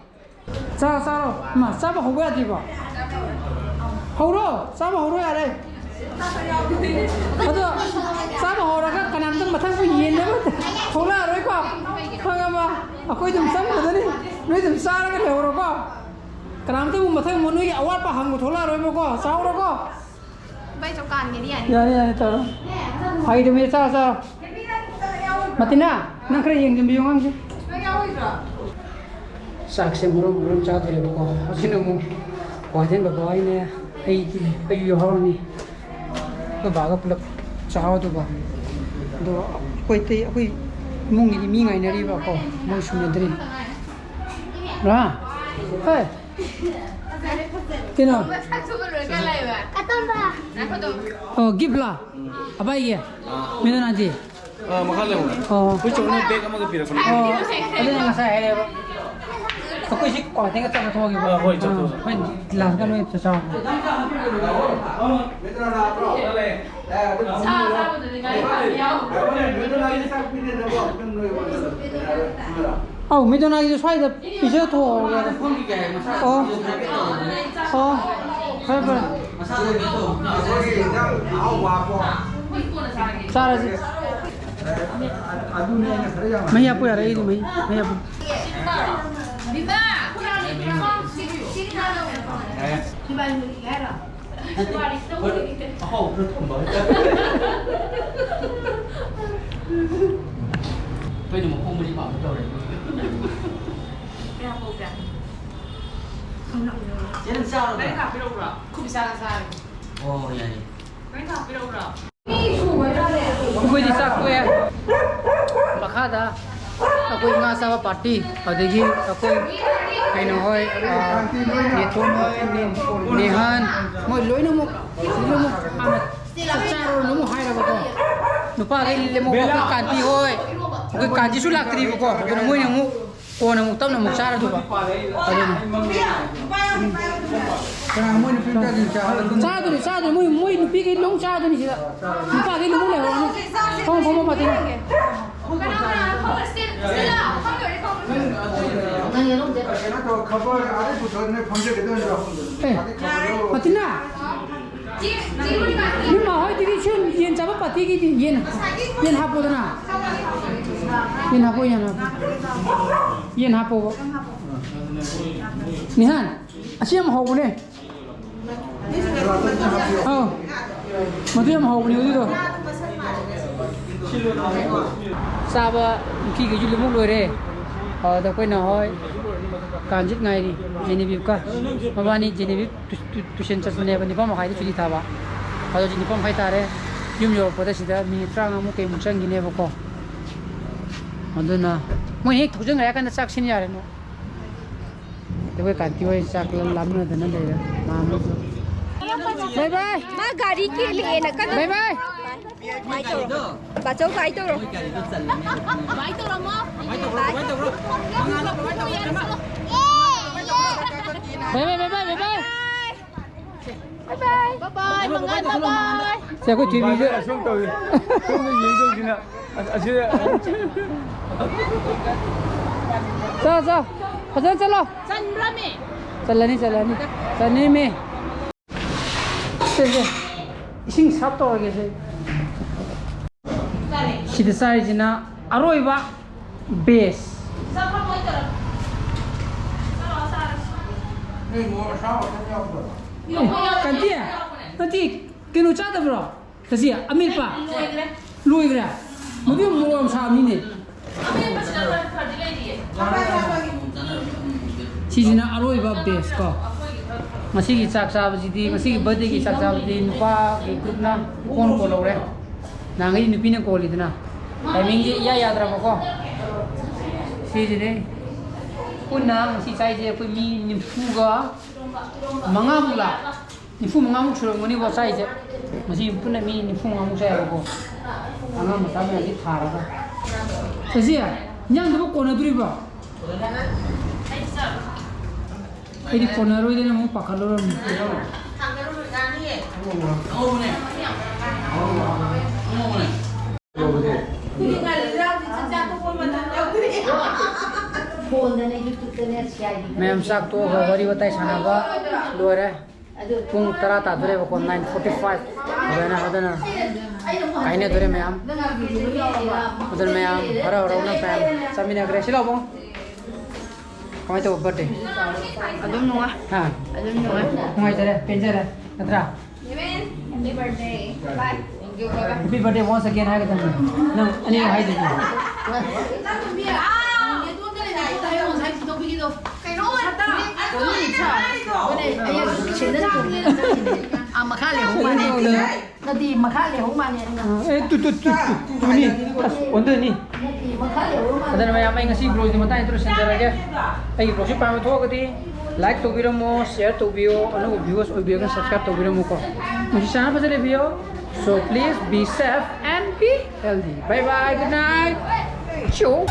ꯆꯥꯔꯣ, ꯆꯥꯔꯣ꯫ ꯏꯃꯥ, ꯆꯥꯕ ꯍꯧꯕ ꯌꯥꯗ꯭ꯔꯤꯕꯣ? ꯍꯧꯔꯣ, ꯆꯥꯕ ꯍꯧꯔꯣ ꯌꯥꯔꯦ꯫ ꯑꯗꯣ ꯆꯥꯕ ꯍꯧꯔꯒ ꯀꯅꯥꯝꯇ ꯃꯊꯪꯕꯨ ꯌꯦꯟꯅꯕ ꯊꯣꯛꯂꯛꯑꯔꯣꯏꯀꯣ? ꯈꯪꯉꯕ? ꯑꯩꯈꯣꯏ ꯑꯗꯨꯝ ꯆꯪꯒꯗꯅꯤ꯫ ꯅꯣꯏ ꯑꯗꯨꯝ ꯆꯥꯔꯒ ꯂꯩꯍꯧꯔꯣꯀꯣ꯫ ꯀꯅꯥꯝꯇꯕꯨ ꯃꯊꯪ ꯅꯣꯏꯒꯤ ꯑꯋꯥꯠꯄ ꯍꯪꯕ ꯊꯣꯛꯂꯛꯑꯔꯣꯏꯕꯀꯣ? ꯆꯥꯍꯧꯔꯣꯀꯣ꯫ ꯚꯥꯏ, ꯆꯧꯀꯥꯟꯒꯤꯗꯤ ꯌꯥꯅꯤ꯫ ꯌꯥꯅꯤ, ꯌꯥꯅꯤ, ꯇꯧꯔꯣ꯫ ꯐꯥꯒꯤ ꯇꯧꯕꯅꯦ, ꯆꯥꯔꯣ, ꯆꯥꯔꯣ꯫ ꯃꯇꯤꯅꯥ, ꯅꯪ ꯈꯔ ꯌꯦꯡꯁꯤꯟꯕꯤꯌꯨ ꯑꯉꯥꯡꯁꯦ꯫ ꯅꯪ ꯌꯥꯎꯔꯣꯏꯗ꯭ꯔꯣ? ꯆꯥꯛꯁꯦ ꯃꯔꯨꯝ ꯃꯔꯨꯝ ꯆꯥꯗꯣꯔꯦꯕꯀꯣ꯫ ꯍꯧꯖꯤꯛꯅ ꯑꯃꯨꯛ ꯀ꯭ꯋꯥꯊꯦꯟ ꯕꯕꯥ ꯍꯣꯏꯅꯦ, ꯑꯩ, ꯑꯩꯁꯨ ꯌꯥꯎꯍꯧꯔꯅꯤ꯫ ꯑꯩꯈꯣꯏ ꯕꯥꯒ ꯄꯨꯂꯞ ꯆꯥꯍꯧꯗꯧꯕ꯫ ꯑꯗꯣ ꯑꯩꯈꯣꯏ ꯑꯇꯩ, ꯑꯩꯈꯣꯏ ꯏꯃꯨꯡꯒꯤꯗꯤ ꯃꯤ ꯉꯥꯏꯅꯔꯤꯕꯀꯣ, ꯃꯣꯏ ꯁꯨꯅꯗ꯭ꯔꯤ꯫ ꯔꯥ? ꯍꯣꯏ꯫ ꯀꯩꯅꯣ? ꯑꯇꯣꯝꯕ꯫ ꯑꯣ, gift ꯂꯣ? ꯑꯕꯥꯏꯒꯤ? ꯃꯤꯗꯣꯅꯥꯗꯤ? ꯑꯥ, ꯃꯈꯥ ꯂꯩꯍꯧꯔꯦ꯫ ꯑꯣ꯫ ꯑꯩꯈꯣꯏ ꯆꯧꯅ bag ꯑꯃꯒ ꯄꯤꯔꯛꯄꯅꯦ꯫ ꯑꯣ, ꯑꯗꯨꯅ ꯉꯁꯥꯏ ꯍꯥꯏꯔꯛꯑꯦꯕ꯫ ꯑꯩꯈꯣꯏ ꯁꯤ ꯀ꯭ꯋꯥꯊꯦꯟꯒ ꯆꯠꯂ ꯊꯣꯛꯑꯒꯦꯕ꯫ ꯑꯥ, ꯍꯣꯏ, ꯆꯠꯊꯣꯛꯑꯣ꯫ ꯑꯥ, ꯍꯣꯏ, ꯂꯥꯛꯑꯒ ꯅꯣꯏ ꯆꯥꯛ ꯆꯥꯎ꯫ ꯑꯧ, ꯃꯤꯗꯣꯅꯥꯒꯤꯁꯨ ꯁ꯭ꯋꯥꯏꯗ ꯄꯤꯖꯊꯣꯛꯑꯣ꯫ ꯑꯣ꯫ ꯑꯣ꯫ ꯐꯔꯦ, ꯐꯔꯦ꯫ ꯆꯥꯔꯁꯤ꯫ ꯃꯍꯤ ꯍꯥꯞꯄꯨ ꯌꯥꯔꯦ, ꯑꯩꯗꯤ ꯃꯍꯤ, ꯃꯍꯤ ꯍꯥꯞꯄꯨ꯫ ꯑꯍꯥꯎꯕ ꯈꯔ ꯊꯝꯕ ꯍꯥꯏꯇꯥꯔꯦ꯫ ꯑꯩꯈꯣꯏꯅ ꯃꯈꯣꯡ ꯃꯔꯤ ꯄꯥꯟꯕ ꯇꯧꯔꯦ꯫ ꯆꯦ, ꯅꯪ ꯆꯥꯔꯕ? ꯈꯨꯕꯤ ꯆꯥꯔ ꯆꯥꯔꯦ꯫ ꯑꯣ, ꯌꯥꯏꯌꯦ꯫ ꯑꯩꯈꯣꯏꯗꯤ ꯆꯥꯛ ꯇꯣꯛꯑꯦ꯫ ꯃꯈꯥꯗ ꯑꯩꯈꯣꯏ ꯉꯥ ꯆꯥꯕ ꯄꯥꯔꯇꯤ, ꯑꯗꯒꯤ ꯑꯩꯈꯣꯏ ꯀꯩꯅꯣ ꯍꯣꯏ, ꯑ, ꯅꯦꯊꯣꯟ ꯍꯣꯏ, ꯅꯦꯍꯥꯟ, ꯃꯣꯏ ꯂꯣꯏꯅꯃꯛ, ꯂꯣꯏꯅꯃꯛ ꯍꯥꯟꯅ ꯆꯥꯛ ꯆꯥꯔꯣꯅ ꯑꯃꯨꯛ ꯍꯥꯏꯔꯕꯀꯣ꯫ ꯅꯨꯄꯥꯈꯩ ꯑꯃꯨꯛ ꯑꯩꯈꯣꯏ ꯀꯥꯟꯇꯤ ꯍꯣꯏ, ꯑꯩꯈꯣꯏ ꯀꯥꯟꯇꯤꯁꯨ ꯂꯥꯛꯇ꯭ꯔꯤꯕꯀꯣ, ꯑꯗꯨꯅ ꯃꯣꯏꯅ ꯑꯃꯨꯛ ꯀꯣꯟꯅ ꯑꯃꯨꯛ ꯇꯞꯅ ꯑꯃꯨꯛ ꯆꯥꯔꯗꯨꯕ꯫ ꯑꯗꯨꯅꯤ꯫ ꯀꯅꯥ ꯃꯣꯏ ꯅꯨꯄꯤ ꯃꯆꯥꯁꯤꯡ ꯆꯥꯍꯜꯂ ꯑꯗꯨꯝ ꯆꯥꯗꯣꯏꯅꯤ, ꯆꯥꯗꯣꯏꯅꯤ꯫ ꯃꯣꯏ, ꯃꯣꯏ ꯅꯨꯄꯤꯈꯩ ꯂꯣꯡ ꯆꯥꯗꯣꯏꯅꯤ ꯁꯤꯗ꯫ ꯅꯨꯄꯥꯈꯩ ꯂꯣꯡ ꯂꯩꯍꯧꯔꯅꯤ꯫ ꯐꯝꯃꯣ, ꯐꯝꯃꯣ, ꯄꯥꯇꯤꯅꯥ꯫ ꯀꯩꯅꯣ ꯇꯧ, ꯈꯕꯔ ꯑꯥꯗꯩ ꯄꯨꯊꯣꯛꯑ ꯅꯣꯏ ꯐꯝꯖꯒꯗꯣꯏ ꯅꯠꯇ꯭ꯔꯣ? ꯑꯦ, ꯑꯥꯗꯩ ꯈꯕꯔ ꯂꯧꯔꯣ꯫ ꯄꯥꯇꯤꯅꯥ꯫ ꯅꯣꯏ ꯃꯥ ꯍꯣꯏꯗꯒꯤ ꯁꯨꯝ ꯌꯦꯟ ꯆꯥꯕ ꯄꯥꯔꯇꯤꯒꯤꯗꯤ ꯌꯦꯟ, ꯌꯦꯟ ꯍꯥꯞꯄꯣꯗꯅ꯫ ꯌꯦꯟ ꯍꯥꯞꯄꯣ, ꯌꯦꯟ ꯍꯥꯞꯄꯣ꯫ ꯌꯦꯟ ꯍꯥꯞꯄꯣꯕ꯫ ꯅꯤꯍꯥꯟ, ꯑꯁꯤ ꯌꯥꯝ ꯍꯥꯎꯕꯅꯦ꯫ ꯑꯧ, ꯃꯗꯨ ꯌꯥꯝ ꯍꯥꯎꯕꯅꯦ ꯑꯗꯨꯗꯣ꯫ ꯆꯥꯕ ꯅꯨꯄꯤꯈꯩꯁꯨ ꯂꯣꯏꯅꯃꯛ ꯂꯣꯏꯔꯦ꯫ ꯑꯗ ꯑꯩꯈꯣꯏꯅ ꯍꯣꯏ ꯀꯥꯟꯖꯤꯠ ꯉꯥꯏꯔꯤ, ꯖꯦꯅꯤꯕꯤꯞꯀ꯫ ꯃꯕꯥꯅꯤ ꯖꯦꯅꯤꯕꯤꯞ ꯇꯨ-, ꯇꯨ-, ꯇꯨꯏꯁꯟ ꯆꯠꯄꯅꯦꯕ, ꯅꯤꯄꯥꯟ ꯃꯈꯥꯏꯗ ꯁꯨꯇꯤ ꯊꯥꯕ꯫ ꯑꯗꯣ ꯍꯧꯖꯤꯛ ꯅꯤꯄꯥꯟ ꯃꯈꯥꯏ ꯇꯥꯔꯦ꯫ ꯌꯨꯝ ꯌꯧꯔꯛꯄꯗ ꯁꯤꯗ ꯃꯤꯅꯤꯠ ꯇꯔꯥꯃꯉꯥꯃꯨꯛ ꯀꯩꯃꯨꯛ ꯆꯪꯈꯤꯅꯦꯕꯀꯣ꯫ ꯑꯗꯨꯅ ꯃꯣꯏ ꯍꯦꯛ ꯊꯧꯖꯟꯈ꯭ꯔꯦ ꯍꯥꯏ ꯀꯥꯟꯗ ꯆꯥꯛ ꯁꯤꯟ ꯌꯥꯔꯦ ꯅꯣ꯫ ꯑꯩꯈꯣꯏ ꯀꯥꯟꯇꯤ ꯍꯣꯏ ꯆꯥꯛ ꯂꯥꯝꯅꯗꯅ ꯂꯩꯔꯦ꯫ ꯃꯥ ꯑꯃꯁꯨ꯫ ꯕꯥꯏ ꯕꯥꯏ꯫ ꯃꯥ ꯒꯥꯔꯤ ꯀꯦꯜꯂꯦꯅ ꯀꯟꯅ ꯕꯥꯏ ꯕꯥꯏ꯫ ꯕꯥꯏ ꯇꯧꯔꯣ꯫ ꯕꯥꯆꯧ ꯕꯥꯏ ꯇꯧꯔꯣ꯫ ꯕꯥꯏ ꯇꯧꯔꯝꯃꯣ꯫ ꯕꯥꯏ ꯇꯧꯔꯣ, ꯕꯥꯏ ꯇꯧꯔꯣ꯫ ꯃꯉꯥꯜꯗꯣ ꯕꯥꯏ ꯇꯧꯔꯣ꯫ ꯕꯥꯏ ꯕꯥꯏ, ꯕꯥꯏ ꯕꯥꯏ, ꯕꯥꯏ ꯕꯥꯏ꯫ ꯕꯥꯏ ꯕꯥꯏ꯫ ꯕꯥꯏ ꯕꯥꯏ, ꯃꯉꯥꯜ ꯕꯥꯏ ꯕꯥꯏ꯫ ꯁꯦ, ꯑꯩꯈꯣꯏ ꯇꯤꯚꯤꯁꯦ ꯁꯨꯝ ꯇꯧꯏ꯫ ꯁꯣꯝꯗ ꯌꯦꯡꯗꯧꯁꯤꯅ꯫ ꯑꯁꯤ ꯆꯥ, ꯆꯥ꯫ ꯐꯖꯅ ꯆꯠꯂꯣ꯫ ꯆꯟꯕ꯭ꯔꯃꯤ? ꯆꯜꯂꯅꯤ, ꯆꯜꯂꯅꯤ꯫ ꯆꯟꯅꯤꯃꯤ꯫ ꯁꯦ, ꯁꯦ꯫ ꯏꯁꯤꯡ ꯁꯥꯞ ꯇꯧꯔꯒꯦ ꯁꯦ꯫ ꯁꯤꯗ ꯆꯥꯔꯤꯁꯤꯅ ꯑꯔꯣꯏꯕ ꯕꯦꯁ꯫ ꯀꯟꯇꯤ, ꯅꯠꯇꯦ, ꯀꯩꯅꯣ ꯆꯥꯗꯕ꯭ꯔꯣ? ꯀꯁꯤ ꯑꯃꯦꯠꯄ ꯂꯣꯏꯈ꯭ꯔꯦ꯫ ꯃꯗꯨ ꯌꯥꯝ ꯃꯣꯔꯣꯛ ꯌꯥꯝ ꯁꯥꯕꯅꯤꯅꯦ꯫ ꯁꯤꯁꯤꯅ ꯑꯔꯣꯏꯕ ꯕꯦꯁ ꯀꯣ꯫ ꯉꯁꯤꯒꯤ ꯆꯥꯛ ꯆꯥꯕꯁꯤꯗꯤ, ꯉꯁꯤꯒꯤ ꯕꯥꯔꯗꯦꯒꯤ ꯆꯥꯛ ꯆꯥꯕꯁꯤꯗꯤ ꯅꯨꯄꯥꯒꯤ ꯒ꯭ꯔꯨꯞꯅ ꯀꯣꯟ ꯀꯣꯜꯍꯧꯔꯦ꯫ ꯅꯍꯥꯟꯈꯩꯗꯤ ꯅꯨꯄꯤꯅ ꯀꯣꯜꯂꯤꯗꯅ꯫ ꯇꯥꯏꯃꯤꯡꯁꯦ ꯏꯌꯥ ꯌꯥꯗ꯭ꯔꯕꯀꯣ꯫ ꯁꯤꯁꯤꯅꯦ ꯄꯨꯟꯅ ꯉꯁꯤ ꯆꯥꯏꯁꯦ ꯑꯩꯈꯣꯏ ꯃꯤ ꯅꯤꯐꯨꯒ ꯃꯉꯥꯃꯨꯛ ꯂꯥꯛ ꯅꯤꯐꯨ ꯃꯉꯥꯃꯨꯛ ꯁꯨꯔꯝꯒꯅꯤꯀꯣ ꯆꯥꯏꯁꯦ꯫ ꯉꯁꯤ ꯄꯨꯟꯅ ꯃꯤ ꯅꯤꯐꯨ ꯃꯉꯥꯃꯨꯛ ꯆꯥꯏꯌꯦꯕꯀꯣ꯫ ꯑꯉꯥꯡ ꯃꯆꯥ ꯃꯌꯥꯝꯁꯤ ꯊꯥꯔꯒ꯫ ꯆꯦꯆꯦ, ꯏꯟꯖꯥꯡꯗꯨꯕꯨ ꯀꯣꯟꯅꯗꯣꯔꯤꯕꯣ? ꯑꯩꯗꯤ ꯀꯣꯟꯅꯔꯣꯏꯗꯅ ꯑꯃꯨꯛ ꯄꯥꯈꯠꯂꯨꯔꯝꯅꯤ꯫ ꯐꯣꯟꯗꯅꯦ, ꯌꯨꯇ꯭ꯌꯨꯕꯇꯅꯦ, ꯁꯤ ꯑꯥꯏ ꯗꯤ ꯃꯌꯥꯝ ꯆꯥꯛ ꯇꯣꯛꯑꯒ ꯋꯥꯔꯤ ꯋꯥꯇꯥꯏ ꯁꯥꯟꯅꯕ ꯂꯣꯏꯔꯦ꯫ ꯄꯨꯡ ꯇꯔꯥ ꯇꯥꯗꯣꯔꯦꯕꯀꯣ, nine forty five꯫ ꯑꯗꯨꯃꯥꯏꯅ ꯑꯗꯨꯅ ꯀꯥꯏꯅꯗꯣꯔꯦ ꯃꯌꯥꯝ꯫ ꯑꯗꯨꯅ ꯃꯌꯥꯝ ꯍꯔꯥꯎ ꯍꯔꯥꯎꯅ ꯃꯌꯥꯝ ꯆꯥꯃꯤꯟꯅꯈ꯭ꯔꯦ꯫ ꯁꯤ ꯂꯥꯎꯕꯣ꯫ ꯀꯃꯥꯏꯅ ꯇꯧꯕ ꯕꯥꯔꯗꯦ? ꯑꯗꯨꯝ ꯅꯨꯡꯉꯥꯏ꯫ ꯍꯥ? ꯑꯗꯨꯝ ꯅꯨꯡꯉꯥꯏ꯫ ꯅꯨꯡꯉꯥꯏꯖꯔꯦ, ꯄꯦꯟꯖꯔꯦ, ꯅꯠꯇ꯭ꯔꯥ? Happy birthday. Bye. Happy birthday once again ꯍꯥꯏꯒꯗꯕꯅꯤ꯫ ꯅꯪ ꯑꯅꯤꯔꯛ ꯍꯥꯏꯗꯨꯗꯤ꯫ ꯑꯥ, ꯃꯈꯥ ꯂꯩꯍꯧ ꯃꯥꯜꯂꯦ꯫ ꯅꯠꯇꯦ, ꯃꯈꯥ ꯂꯩꯍꯧ ꯃꯥꯜꯂꯦ ꯑꯩꯅ꯫ ꯑꯦ, ꯇꯨ, ꯇꯨ, ꯇꯨ, ꯇꯨ, ꯇꯨꯅꯤ꯫ ꯑꯁ, ꯑꯣꯟꯊꯅꯤ꯫ ꯅꯠꯇꯦ, ꯃꯈꯥ ꯂꯩꯍꯧ ꯃꯥꯜꯂꯦ꯫ ꯑꯗꯨꯅ ꯃꯌꯥꯝ, ꯑꯩ ꯉꯁꯤ ꯕ꯭ꯂꯣꯒꯁꯦ ꯃꯇꯥꯡ ꯁꯤꯗ ꯂꯣꯏꯁꯤꯟꯖꯔꯒꯦ꯫ ꯑꯩꯒꯤ ꯕ꯭ꯂꯣꯒꯁꯤ ꯄꯥꯝꯕ ꯊꯣꯛꯑꯒꯗꯤ like ꯇꯧꯕꯤꯔꯝꯃꯣ, share ꯇꯧꯕꯤꯌꯣ, ꯑꯅꯧꯕ viewers ꯑꯣꯏꯕꯤꯔꯒꯅ subscribe ꯇꯧꯕꯤꯔꯝꯃꯨꯀꯣ꯫ ꯅꯨꯡꯁꯤ ꯆꯥꯟꯅꯕ ꯐꯖꯅ ꯂꯩꯕꯤꯌꯣ꯫ So please be safe and be healthy. Bye bye, good night. Ciao.